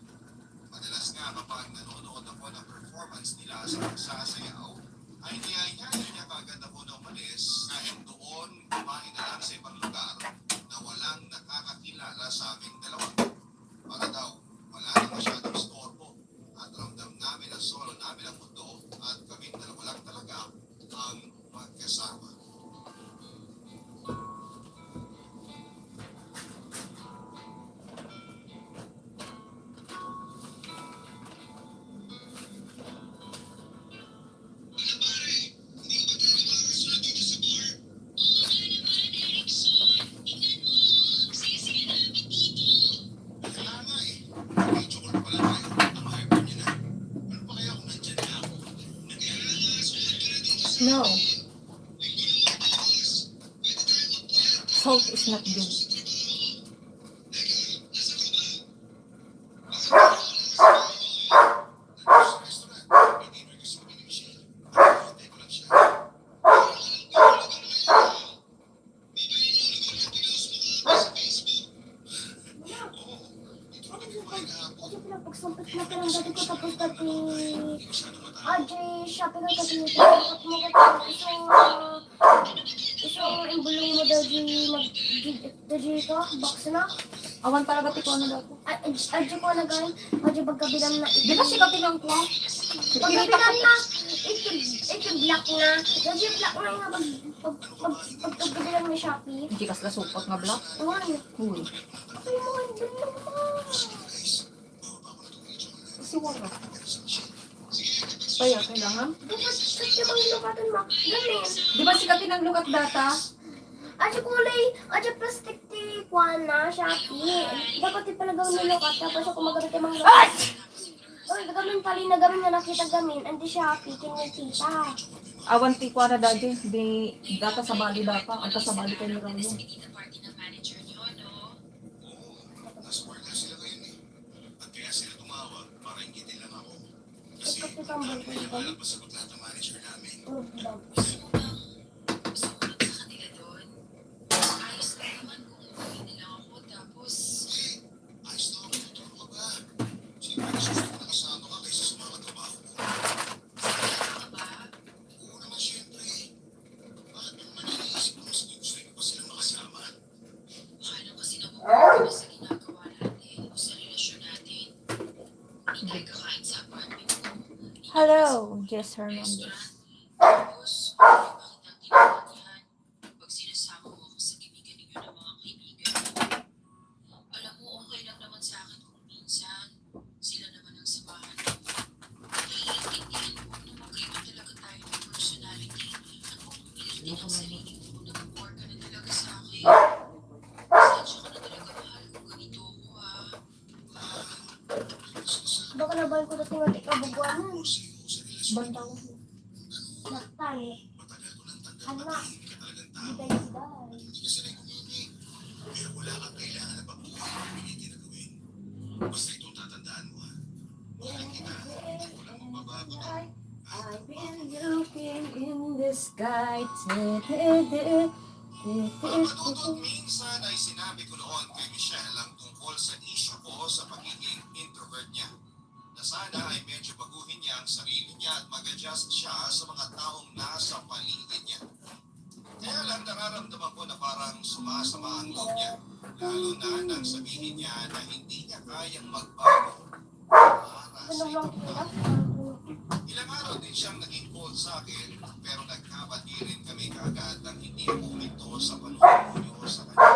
Madalas nga kapag nanonood ako ng performance nila sa pagsasayaw, ay niyayayin niya kagad ako na umalis kahit doon kumain na lang sa ibang lugar na walang nakakakilala sa aming dalawa. Para daw, wala na masyadong storbo at ramdam namin ang solo namin ang mundo at kaming dalawa lang talaga ang magkasama. Kaya nga eh, may chocolate pala tayo. Ang hyper niya na. Ano pa kaya kung nandyan na ako? No. Salt is not good. Sa restaurant, may dinner kasi kami ni Michelle. Hintay ko lang siya. Oo, dito kami kumain kahapon. Kasi pinapagsampit mo ka lang dati ko tapos dati Hindi masyado matao. AJ shopping ako kasi pinapag mo ka isang imbulong mo daw di ko box na Awan talaga tiko ano daw. AJ ko na gan AJ pagkabilang na Di ba siya katinang ko? pagkabilang na ito black na AJ black na nga Pagpagpili lang may Shopee. Hindi kas la supot nga black. Uwan. Uy. Ako yung mga dun naman. Kasi wala. Kaya kailangan. Kasi mga lukatan mo. Galing. Di ba sikatin ang lukat data? At yung kulay, at yung plastic ti kuwan na, Shopee. Dapat di pala gawin yung lukat. Tapos ako magamit yung mga lukat. Oy, gamin pali na gamin nga nakita gamin. Andi Shopee, kinitita. Awan ti kwa na dati. Di data sa bali data. Ang sa bali kayo nila yun. Pinita party ng manager niyo, no? Nasa work na sila ngayon eh. At kaya sila tumawag para inggitin lang ako. Kasi Ikaw tutambol ko hindi dito. ko alam pa sagot lahat ng manager namin. Gusto mo bang sumunod sa kanila doon? Ayos lang naman kung umuwi na lang ako, tapos Ayos na ako, tuturo ka ba? Siyempre, gusto ko na kasama ka kaysa sa mga trabaho ko. ano ba? Oo naman siyempre. Bakit mo naman iniisip mo mas gusto niyo pa silang makasama? Mahal lang kasi nabubuhay na sa ginagawa natin o sa relasyon natin. Hindi tayo kakain sa apartment ko. Hindi tayo Hello, sa Jess Hernandez. restaurant. Tapos, bakit ang ginawa niyan? Pag sinasama mo ako sa kaibigan ninyo ng mga kaibigan. Alam mo, okay lang naman sa akin kung minsan sila naman ang samahan mo. Naiintindihan ko na magkaiba talaga tayo ng personality at kung pumilit din ang sarili ko na mag-work ka na talaga sa akin. Pasensya ka na talaga, mahal, kung ganito ako Baka nabahan ko dati nga tikabuguanan. Kasi ako sa relasyon Bantaw. Natay. matagal ko nang tanda Anak. magiging ka talagang tao. Giday-giday. Hindi ka sanay kumili. Pero wala kang kailangan na baguhin ang pinili na gawin. Basta itong tatandaan mo ha. Mahal kita. Hindi ko lang mababago na. I've been looking in the sky. Matutot minsan ay sinabi ko noon kay Michelle ang tungkol sa issue ko sa pagiging introvert niya. Na sana ay medyo baguhin niya ang sarili niya at mag-adjust siya sa mga taong nasa paligid niya. Kaya lang nararamdaman ko na parang sumasama ang loob niya. Lalo na nang sabihin niya na hindi niya kayang magbago para sa Ano lang ibang kaya? tao. Ilang araw din siyang naging cold sa akin, pero nagkabati rin kami kaagad nang hindi ako huminto sa panunod sa kanya.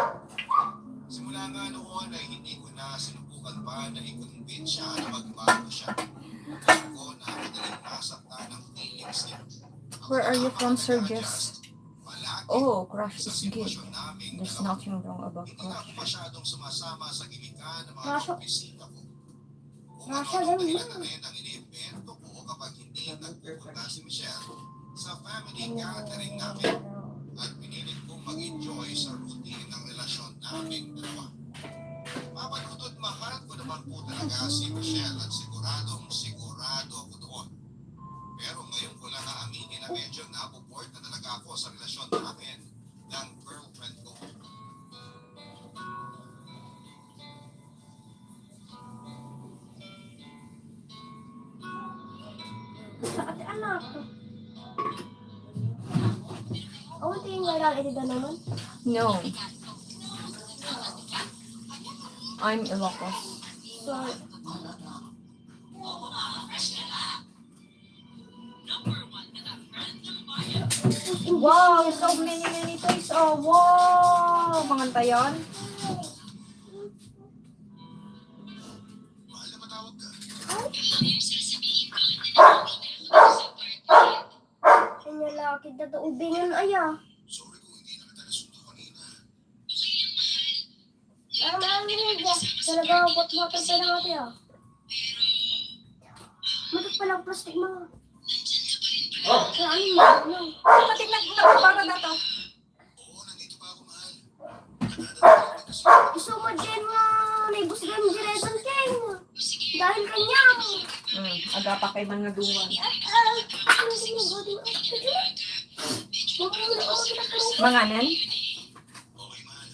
Simula nga noon ay hindi ko na sinubukan pa na i-convince siya na magbago siya. Alam ko na madaling nasaktan ang feelings niya. Ako Where are you na from, Sir makapag-adjust. Jess? Palagi Oh, crush sa is good. sitwasyon naming There's dalawa. nothing wrong about Hindi na crush. ako masyadong sumasama sa gimikan ng mga Rasha- opisina ko. Kung Rasha, ano-ano ganun dahilan na. na rin ang iniimbento ko kapag hindi nagpupunta si Michelle sa family gathering namin at pinilit kong mag-enjoy sa routine ng relasyon naming dalawa. Mapanutot mahal ko naman po talaga si Michelle at sigurado ako doon. Pero ngayon ko lang naaminin na medyo napo-bored na talaga ako sa relasyon namin ng girlfriend ko. Sa ate anak. Ako tingin nga lang edida naman. No. I'm Ilocos. So, Wow, so many toys. Oh, wow. Mga tayon. Mahal na matawag ka. ang lalaki na to ubingan aya. Sorry kung hindi na kita nasundo kanina. Tama ang nila. Talaga what-water pa lang ate ah. Matot pa lang plastic mga. Kaya ano mo? Patik na para data. Oo, nandito pa ako, mahal. Kadadaan kasi Iso mo dyan nga. Naibusgan mo dyan ang king. Dahil kanya. Aga pa kay mga duwan. Manganan? okay, mahal.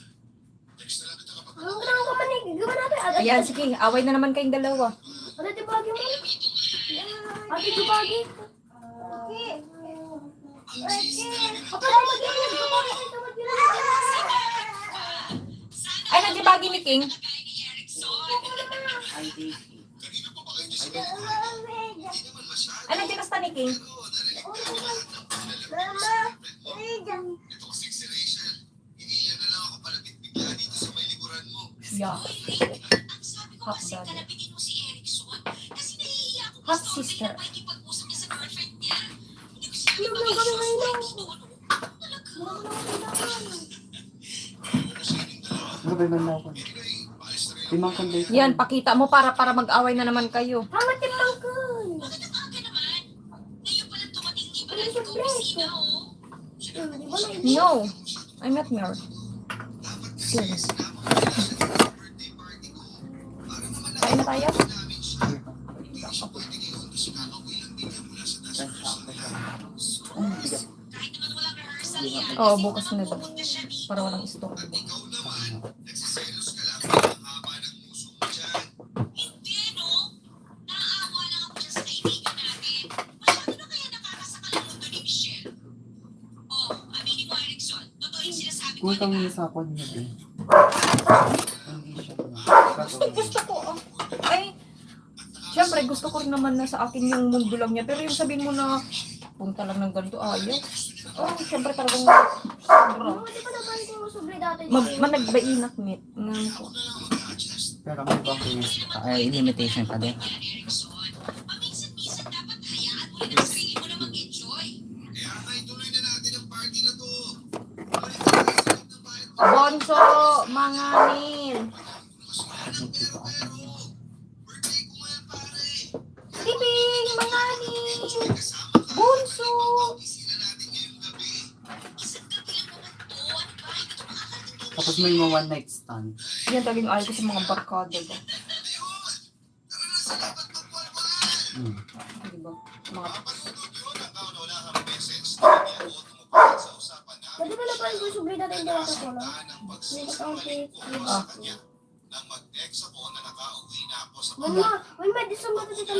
Text na lang kita kapag Ang ganaw ka man eh. Gawa natin. Ayan, sige. Away na naman kayong dalawa. Ate tibagi mo. Ate tibagi. Okay. Apa na mag-iingat ko pa kasi Ay, nagbibagi ni King. kanina pa ba kayo dyan sa pinagawa? Hindi naman masyado. Ay, nagkikasta ni King. Pero narinig namin lahat ng panlalabas Mama, sa girlfriend mo. ay, dyan. Yeah. Ang sabi ko Half kasi brother. kalabitin mo si Erickson. Kasi nahihiya ako Half mas sister. na pakikipag-usap niya sa girlfriend niya. Hindi ko sinabi Ano mag lang kami ngayon? doon. Ano ba yung ako? Limang kunday. Yan, pakita mo para mag-away na naman kayo. Hangat yung pangkul. Bakit ang aga naman? Ngayon pa lang dumating, di pa lang Ano sa ikaw preso? bisita, oh. Di ba na No, I'm not married. Soon. Kain na tayo? Kahit naman walang rehearsal yan. Oo, bukas na daw. Pumunta siya dito. Para walang stock. Ikaw naman, nagsiselos ka lang ang haba ng puso mo dyan. Hindi, no? Naaawa lang ako dyan sa kaibigan natin. Masyado na kaya nakakasakal ang mundo ni Michelle. Oh, aminin mo, Erickson. Totoo yung sinasabi ko, Kung di kang ba? sa ako niya din. Hindi siya Gusto ko, ay, syempre gusto ko rin naman na sa akin yung mundo lang niya. Pero yung sabihin mo na, punta lang ng ganito, ayaw. Oh, syempre talagang, sobra. Ano, di ba naman ko sobre dati? Managbainak, mit. Nga ko. Pero may bang limitation pa din. Erickson, paminsan-minsan dapat hayaan mo rin ang sarili mo na mag-enjoy. Kaya nga ituloy na natin ang party na to. Bonso, manganin. Birthday ko ngayon, pare. Tibing, manganin. Kasama ka. Bonso. Bisita natin ngayong gabi. Isang gabi lang naman to. Ano ba? Hindi ka makakarating. Tapos may mga one night stand. Yan talagang ayaw ko sa mga barkada ba? Tara na sa dapat magpalpalan. Diba? Mga Mapatutod yun ang kauna-unahang beses na hindi ako tumupad sa usapan Pwede namin. ba naman ko sobre dati hindi ako ko lang? Tandaan ang pagsisinungaling ko sa kanya nang mag-text ako na nakauwi na ako sa Mama, may medicine ba ito dito?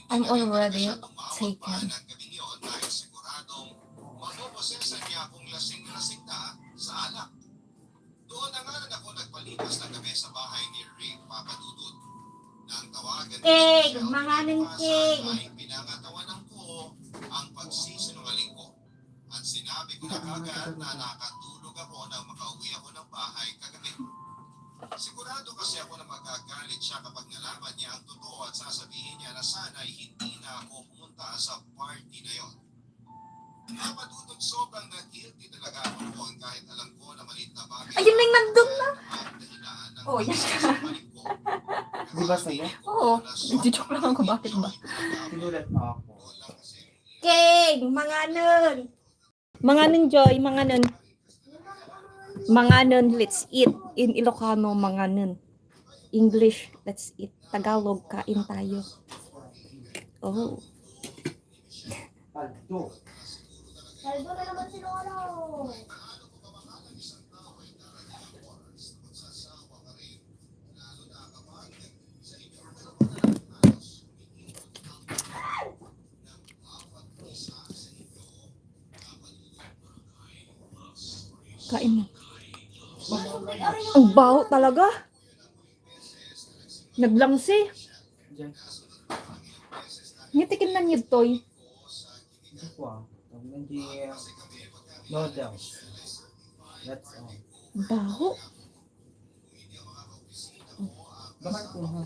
I'm already taken. Ng gabing yun dahil siguradong mapoposesan niya akong lasing-lasing na sa alak. Doon na nga rin ako nagpalipas ng gabi sa bahay ni Rick Papadudut. Nang tawagan King, siya, manganin, King. ay pinangatawanan ko ang pagsisinungaling ko. At sinabi ko na kagad na nakatulog ako nang makauwi ako ng bahay kagabi. Sigurado kasi ako na magagalit siya kapag nalaman niya ang totoo at sasabihin niya na sana'y hindi na ako pumunta sa party na yon. Napadudog sobrang na-guilty talaga ako noon kahit alam ko na maliit na bagay. Ayun na yung nandun na. Ang dahilan ng Oh, yes. pagsisinungaling ko. Di ba sa'yo? Oo, nagjo-joke lang ako. Bakit ba? Tinulat mo ako. King, manganon. Manganon, Joy, manganon. Manganon, let's eat. In Ilocano, manganon. English, let's eat. Tagalog, kain tayo. Oh. Paldo. Saldo na naman si Lolo. Kain na. Ang baho talaga. Naglangsi. Diyan. Ngitikin na niyo, Toy. Ito po ah. Hindi noodles. That's all. Baho. Bakit po ha?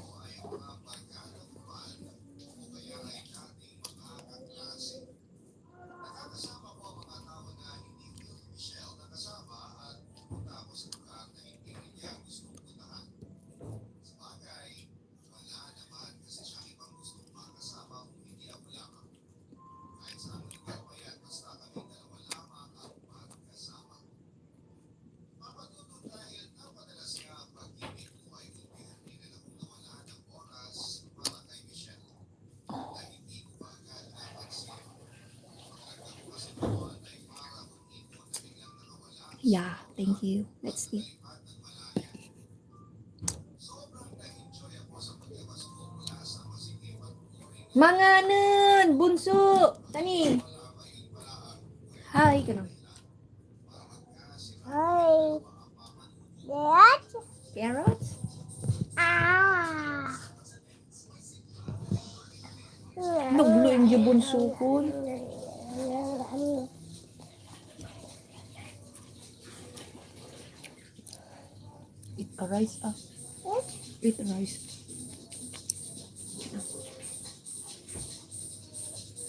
Yeah, thank you. Let's eat. Manganon! Bunso! Tani! Hi, ganun. Hi. What? Carrots? Ah. Naglo yung bunso ko. Eat a rice ah. With rice.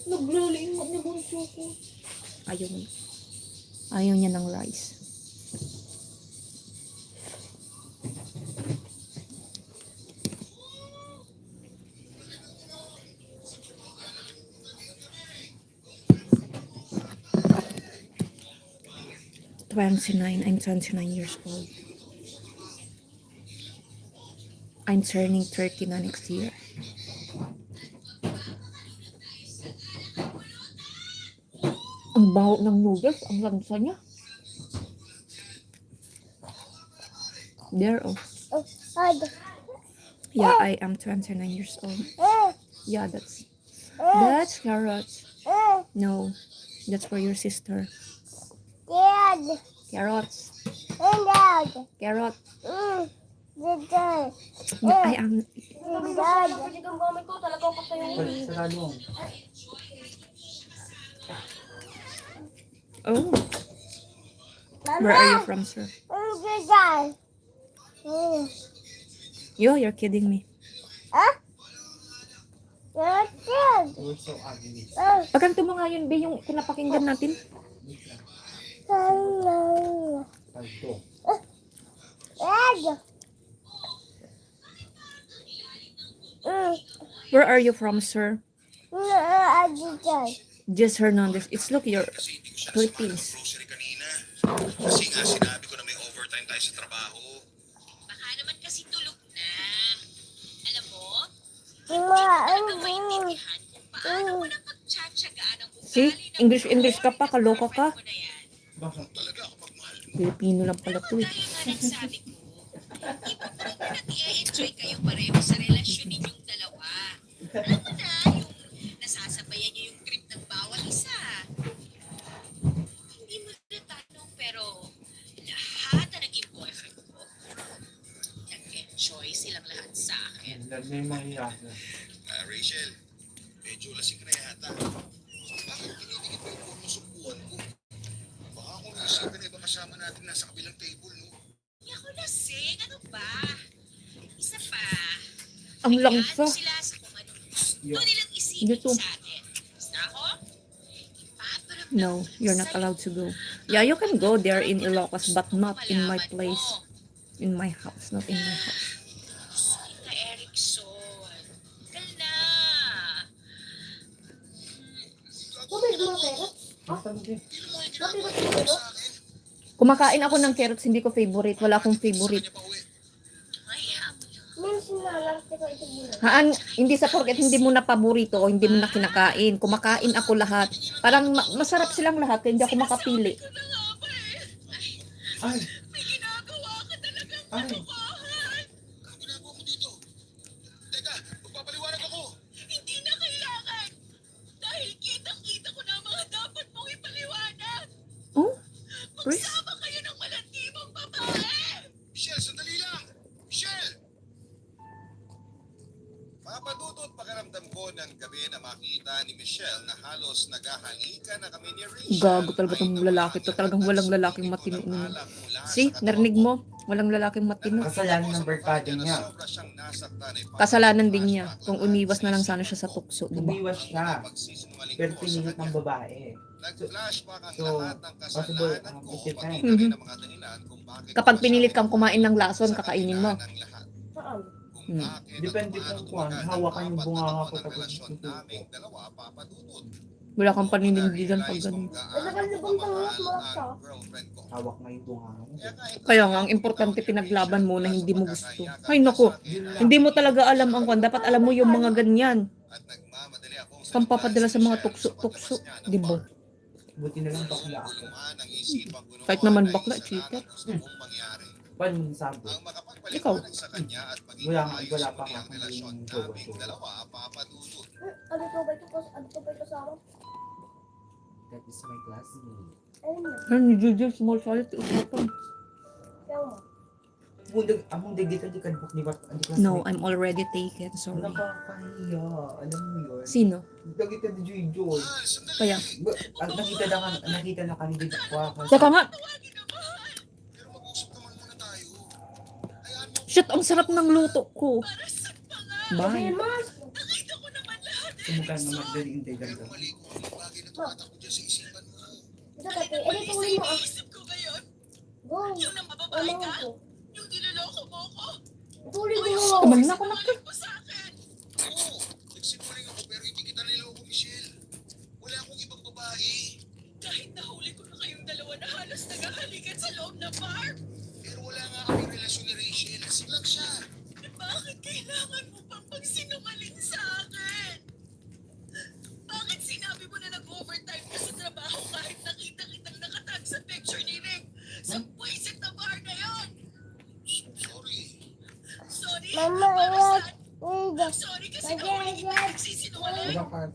Naglaliingat ni bunso ko. Ayaw niya. Ayaw niya ng rice. I'm 29 years old. I'm turning 30 na next year. Ang baho ng noodles, ang lansa niya. There, oh. Yeah, I am 29 years old. Yeah, that's carrots. No, that's for your sister. Carrots. Carrot. No, I am. Ang gamit ko talaga ako sa yung Sarado mo. Oh, where are you from, sir? You're kidding me. You're so ugly. Pagkanto mo nga yun, be, yung pinapakinggan natin. Palto. Where are you from, sir? Jess Hernandez. It's look, you're Philippines. Grocery kanina. Kasi nga sinabi ko na may overtime tayo sa trabaho. Baka naman kasi tulog na. Alam mo, hindi ko maintindihan kung paano mo na pagtsatsagaan ang See? English ka pa, kaloka ka. mo na yan. Bakit? Talaga ako magmahal. Filipino lang pala to eh. Dahil nga nagsabi ko, di ba nag-i-enjoy kayo pareho sa relasyon ninyong dalawa? Alam mo na, yung nasasabayan niyo yung trip ng bawat isa. Hindi mo natanong, pero lahat na naging boyfriend ko, nag-enjoy silang lahat sa akin. Lalo na yung mga hiyasa. Rachel, medyo lasing ka na yata. Bakit kinitigit mo yung phone mo subuan ko? Baka kung isipin na iba kasama natin nasa kabilang table, no? Hindi ako lasing, ano ba? Isa pa, Ang hayaan langsa. mo sila sa kung anong gusto Yeah. nilang isipin Dito. sa atin. Basta ako, ipaparamdam No, you're not allowed to go. Yeah, you can go there in Ilocos, but not in my place. In my house, not in my house. Ka Erickson. Kal na. Basta mo din. Kumakain ako ng carrots, hindi ko favorite. Wala akong favorite. Kanya pa uwi. Hayaan mo yun. Minsan na lang ko ito muna. Haan, hindi sa porket hindi mo na paborito o hindi mo na kinakain. Kumakain ako lahat. Parang masarap silang lahat, kaya hindi ako makapili. Ito na nga ba eh. Ay! May ginagawa ka talagang Ay! katotohanan. Ano ginagawa ko dito? Teka, magpapaliwanag ako. Hindi na kailangan. Dahil kitang-kita ko na ang mga dapat mong ipaliwanag. Oh, Chris? Magsama kayo ng malandibang babae. Michelle, sandali lang! Michelle! Papadudot pakiramdam ko ng gabi na makita ni Michelle na halos naghahalikan na kami ni Rachel. Gago talaga tong lalaki to. Talagang walang lalaking matino. See, narinig mo? Walang lalaking matino. Kasalanan ng barkada niya. Kasalanan din niya. Kung umiwas na lang sana siya sa tukso, di ba? Umiwas siya. Pero pinilit ng babae. Nag-flashback ang So, lahat ng possible, kasalanan ko. it depends. Pati na rin ang mga dahilan kung bakit Kapag ako pinilit siya kang kumain ng lason, sa kakainin mo. kabila ng lahat. Saan? Kung bakit at Depende paano kung kuwan, tumagal ang hawakan yung apat na bunganga taon ko ng tapos relasyon tutupo. naming dalawa, papadudot. Wala kang paninindigan pag ganun. Nakakalabang tangat mo siya. Hawak na yung bunga mo. Kaya nga, ang importante pinaglaban mo na hindi mo gusto. Ay naku, hindi mo talaga alam ang kwan. Dapat alam mo yung mga ganyan. Kang papadala sa mga tukso-tukso, di ba? Buti na lang bakla ako. Kahit naman bakla, cheater. Paano mo nasabi? Ikaw. Wala pa nga kung yung jowa. Ano to ba ito? Ano to ba ito sa akin? That is my classmate. Ayun na. Ay, ni Jojo, small solid, usapan. Kaya mo. Among dagito di kan book ni ba? No, I'm already taken, sorry. Nakakahiya. Alam mo yun. Sino? Dagito di Jojo. Kaya, Nakita na kami dito. saka nga, Shit, ang sarap ng luto ko. Para sa mga. Bye. Ayan, ma. Nakita ko naman lahat, Sumukan Erickson. naman din yung tigan Pero ko. mali kung anong bagay na tumatakbo dyan sa isipan mo. Ito, Tati. Mali Edit sa uwi mo, ah. iniisip ko ngayon. Go. Yung nang mababae Ano ka. ko? Yung niloloko mo ko. Tuloy O yung mo. Tamal na ako, sinungaling mo sa akin. Oo, nagsinungaling ako pero hindi kita niloko, Michelle. Wala akong ibang babae. Kahit nahuli ko na kayong dalawa na halos naghahalikan sa loob ng bar. Pero wala nga kami relasyon ni Rachel. Lasing lang siya. Bakit kailangan mo pang pagsinungaling sa akin? Bakit sinabi mo na nag-overtime ka sa trabaho kahit nakita kitang nakatag sa picture ni Rick sa buwisit na bar na yon? Sorry. Sorry, Mama, para wag. saan? Sorry kasi nahuli kita nagsisinungaling. Bakal.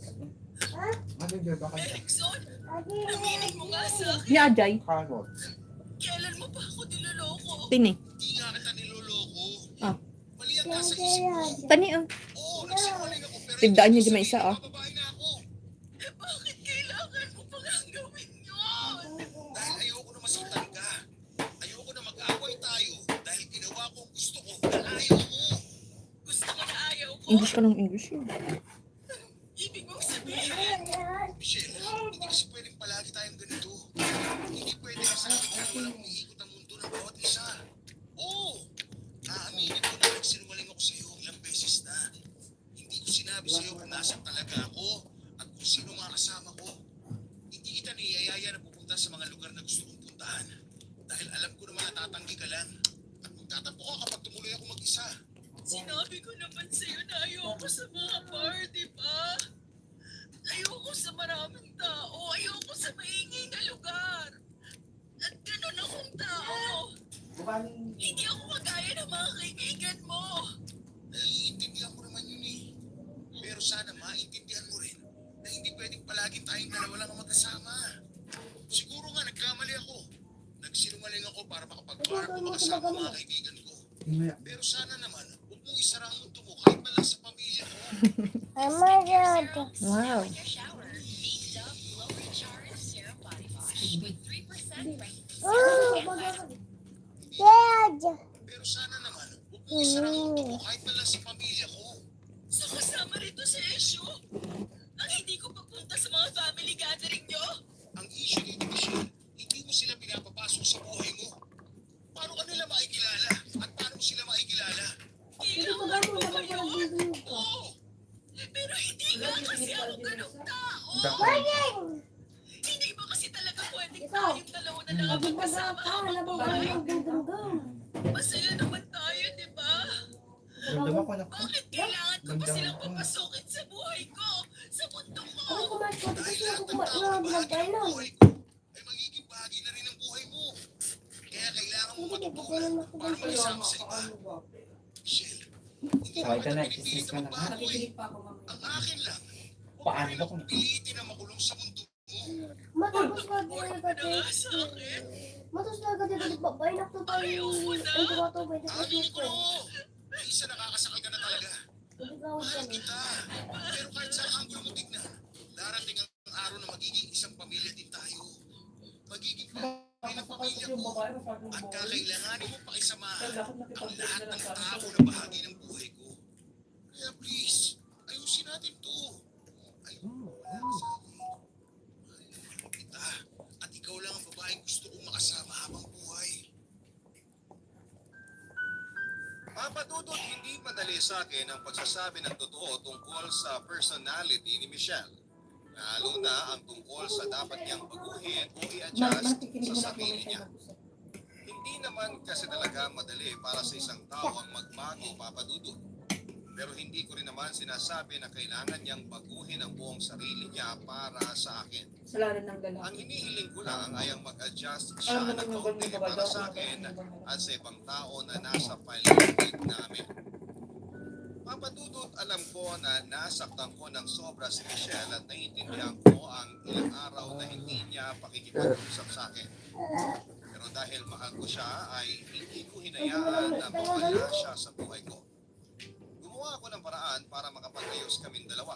Ano yung bakal? Erickson, naminig mo nga sa akin. Ni Ajay. Carrots. Kailan mo pa ako niloloko? Tini. Hindi nga kita niloloko. Ah. Mali ang nasa isip mo. Tani ang. Oo, nagsinungaling ako pero Tigdaan niyo hindi di may ko isa, sabihin ah. na babae na ako. Bakit kailangan mo pang gawin yun? Dahil ayoko na masaktan ka. Ayoko na mag-away tayo. Dahil ginawa ko ang gusto ko na ayaw mo. Gusto ko na ayaw ko. English ka ng English yun. Ibig mong sabihin, Michelle, hindi kasi pwedeng palagi tayong ganito. Hindi pwede sa akin walang umiikot ang mundo ng bawat isa. Oo, naaminin ko na nagsinungaling ako sa'yo ilang beses na. Hindi ko sinabi sa'yo kung nasan talaga ako at kung sino mga kasama ko. Hindi kita niyayaya na pupunta sa mga lugar na gusto kong puntahan. Dahil alam ko naman natatanggi ka lang. At magtatampo ka kapag tumuloy ako mag-isa. sinabi ko naman sa'yo na ayoko sa mga bar, di ba? Ayoko sa maraming tao. Ayoko sa maingay na lugar. At ganun akong tao. Hindi ako kagaya ng mga kaibigan mo. Naiintindihan ko naman yun eh. Pero sana maintindihan mo rin na hindi pwedeng palaging tayong dalawa lang ang magkasama. Siguro nga nagkamali ako. Nagsinungaling ako para makapag-bar ko makasama ang mga kaibigan ko. Pero sana naman, huwag mong isara ang mundo mo kahit man lang sa pamilya ko. Oh my God. Wow. In your shower, beefed up, low recharge serum body wash with 3% Oh, Dad. Pero sana naman, huwag mong isara ang mundo mo kahit man lang sa pamilya ko. So kasama rito sa issue? Ang hindi ko pagpunta sa mga family gathering nyo? Ang issue dito, Michelle, hindi mo sila pinapapasok sa buhay mo. Paano ka nila makikilala? At paano mo sila makikilala? Kailangan mo ba yun? Oo. Pero hindi nga kasi ako ganong tao. Hindi ba kasi talaga pwedeng tayong dalawa na lang ang magkasama habang buhay? Masaya naman tayo, di ba? Ramdam ako na. Bakit kailangan ko pa silang papasukin sa buhay ko? Sa mundo ko? Dahil lahat ng tao na bahagi ng buhay ko ay magiging bahagi na rin ng buhay mo. Kaya kailangan mo matutunan para makisama sa iba. Michelle, hindi Sakay naman ka na, kita pinipilit kisis ka na na. magbago eh. Ang akin lang, Paano ba huwag kung... mo pilitin na makulong sa mundo mo. Matapos na Huwag tayo mo na nga sa akin. Matapos na tayo dito. Babay na to tayo. Ay, tumato. Pwede ko Aminin ko dito. na isa nakakasakal ka na talaga. Ikaw Mahal dyan. kita. Pero kahit sa angulo mo tignan, darating ang araw na magiging isang pamilya din tayo. Magiging pamilya ng pamilya ko. At kakailanganin mo pakisamahan ang lahat ng tao na bahagi ng buhay ko. Kaya please, ayusin natin to. Ayun, wala ka sa akin. Mahal kita. At ikaw lang ang babaeng gusto kong makasama habang buhay. Papadudot, hindi madali sa akin ang pagsasabi ng totoo tungkol sa personality ni Michelle. Lalo na ang tungkol sa dapat niyang baguhin o i-adjust sa sarili niya. Hindi naman kasi talaga madali para sa isang tao ang magbago, papadudot. Pero hindi ko rin naman sinasabi na kailangan niyang baguhin ang buong sarili niya para sa akin. Salarin ng lalaki. Ang hinihiling ko lang ay ang mag-adjust siya ng kaunti para sa akin at sa ibang tao na nasa paligid namin. Papadudot, alam ko na nasaktan ko ng sobra si Michelle at naiintindihan ko ang ilang araw na hindi niya pakikipag-usap sa akin. Pero dahil mahal ko siya ay hindi ko hinayaan na mawala siya sa buhay ko. Gumawa ako ng paraan para makapag-ayos kaming dalawa.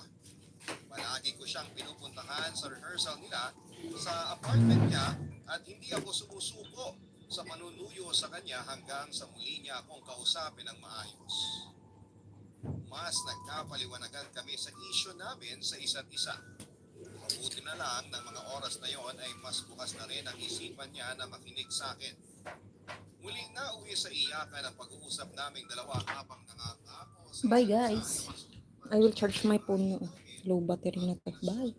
Palagi ko siyang pinupuntahan sa rehearsal nila sa apartment niya at hindi ako sumusuko sa panunuyo sa kanya hanggang sa muli niya akong kausapin ng maayos. Mas nagkapaliwanagan kami sa isyu namin sa isa't isa. Mabuti na lang ng mga oras na yon ay mas bukas na rin ang isipan niya na makinig sa akin. Muling nauwi sa iyakan ang pag-uusap naming dalawa habang nangangako sa Bye, isa't isa guys. ay mas- I will charge my phone. Low battery na to. Bye.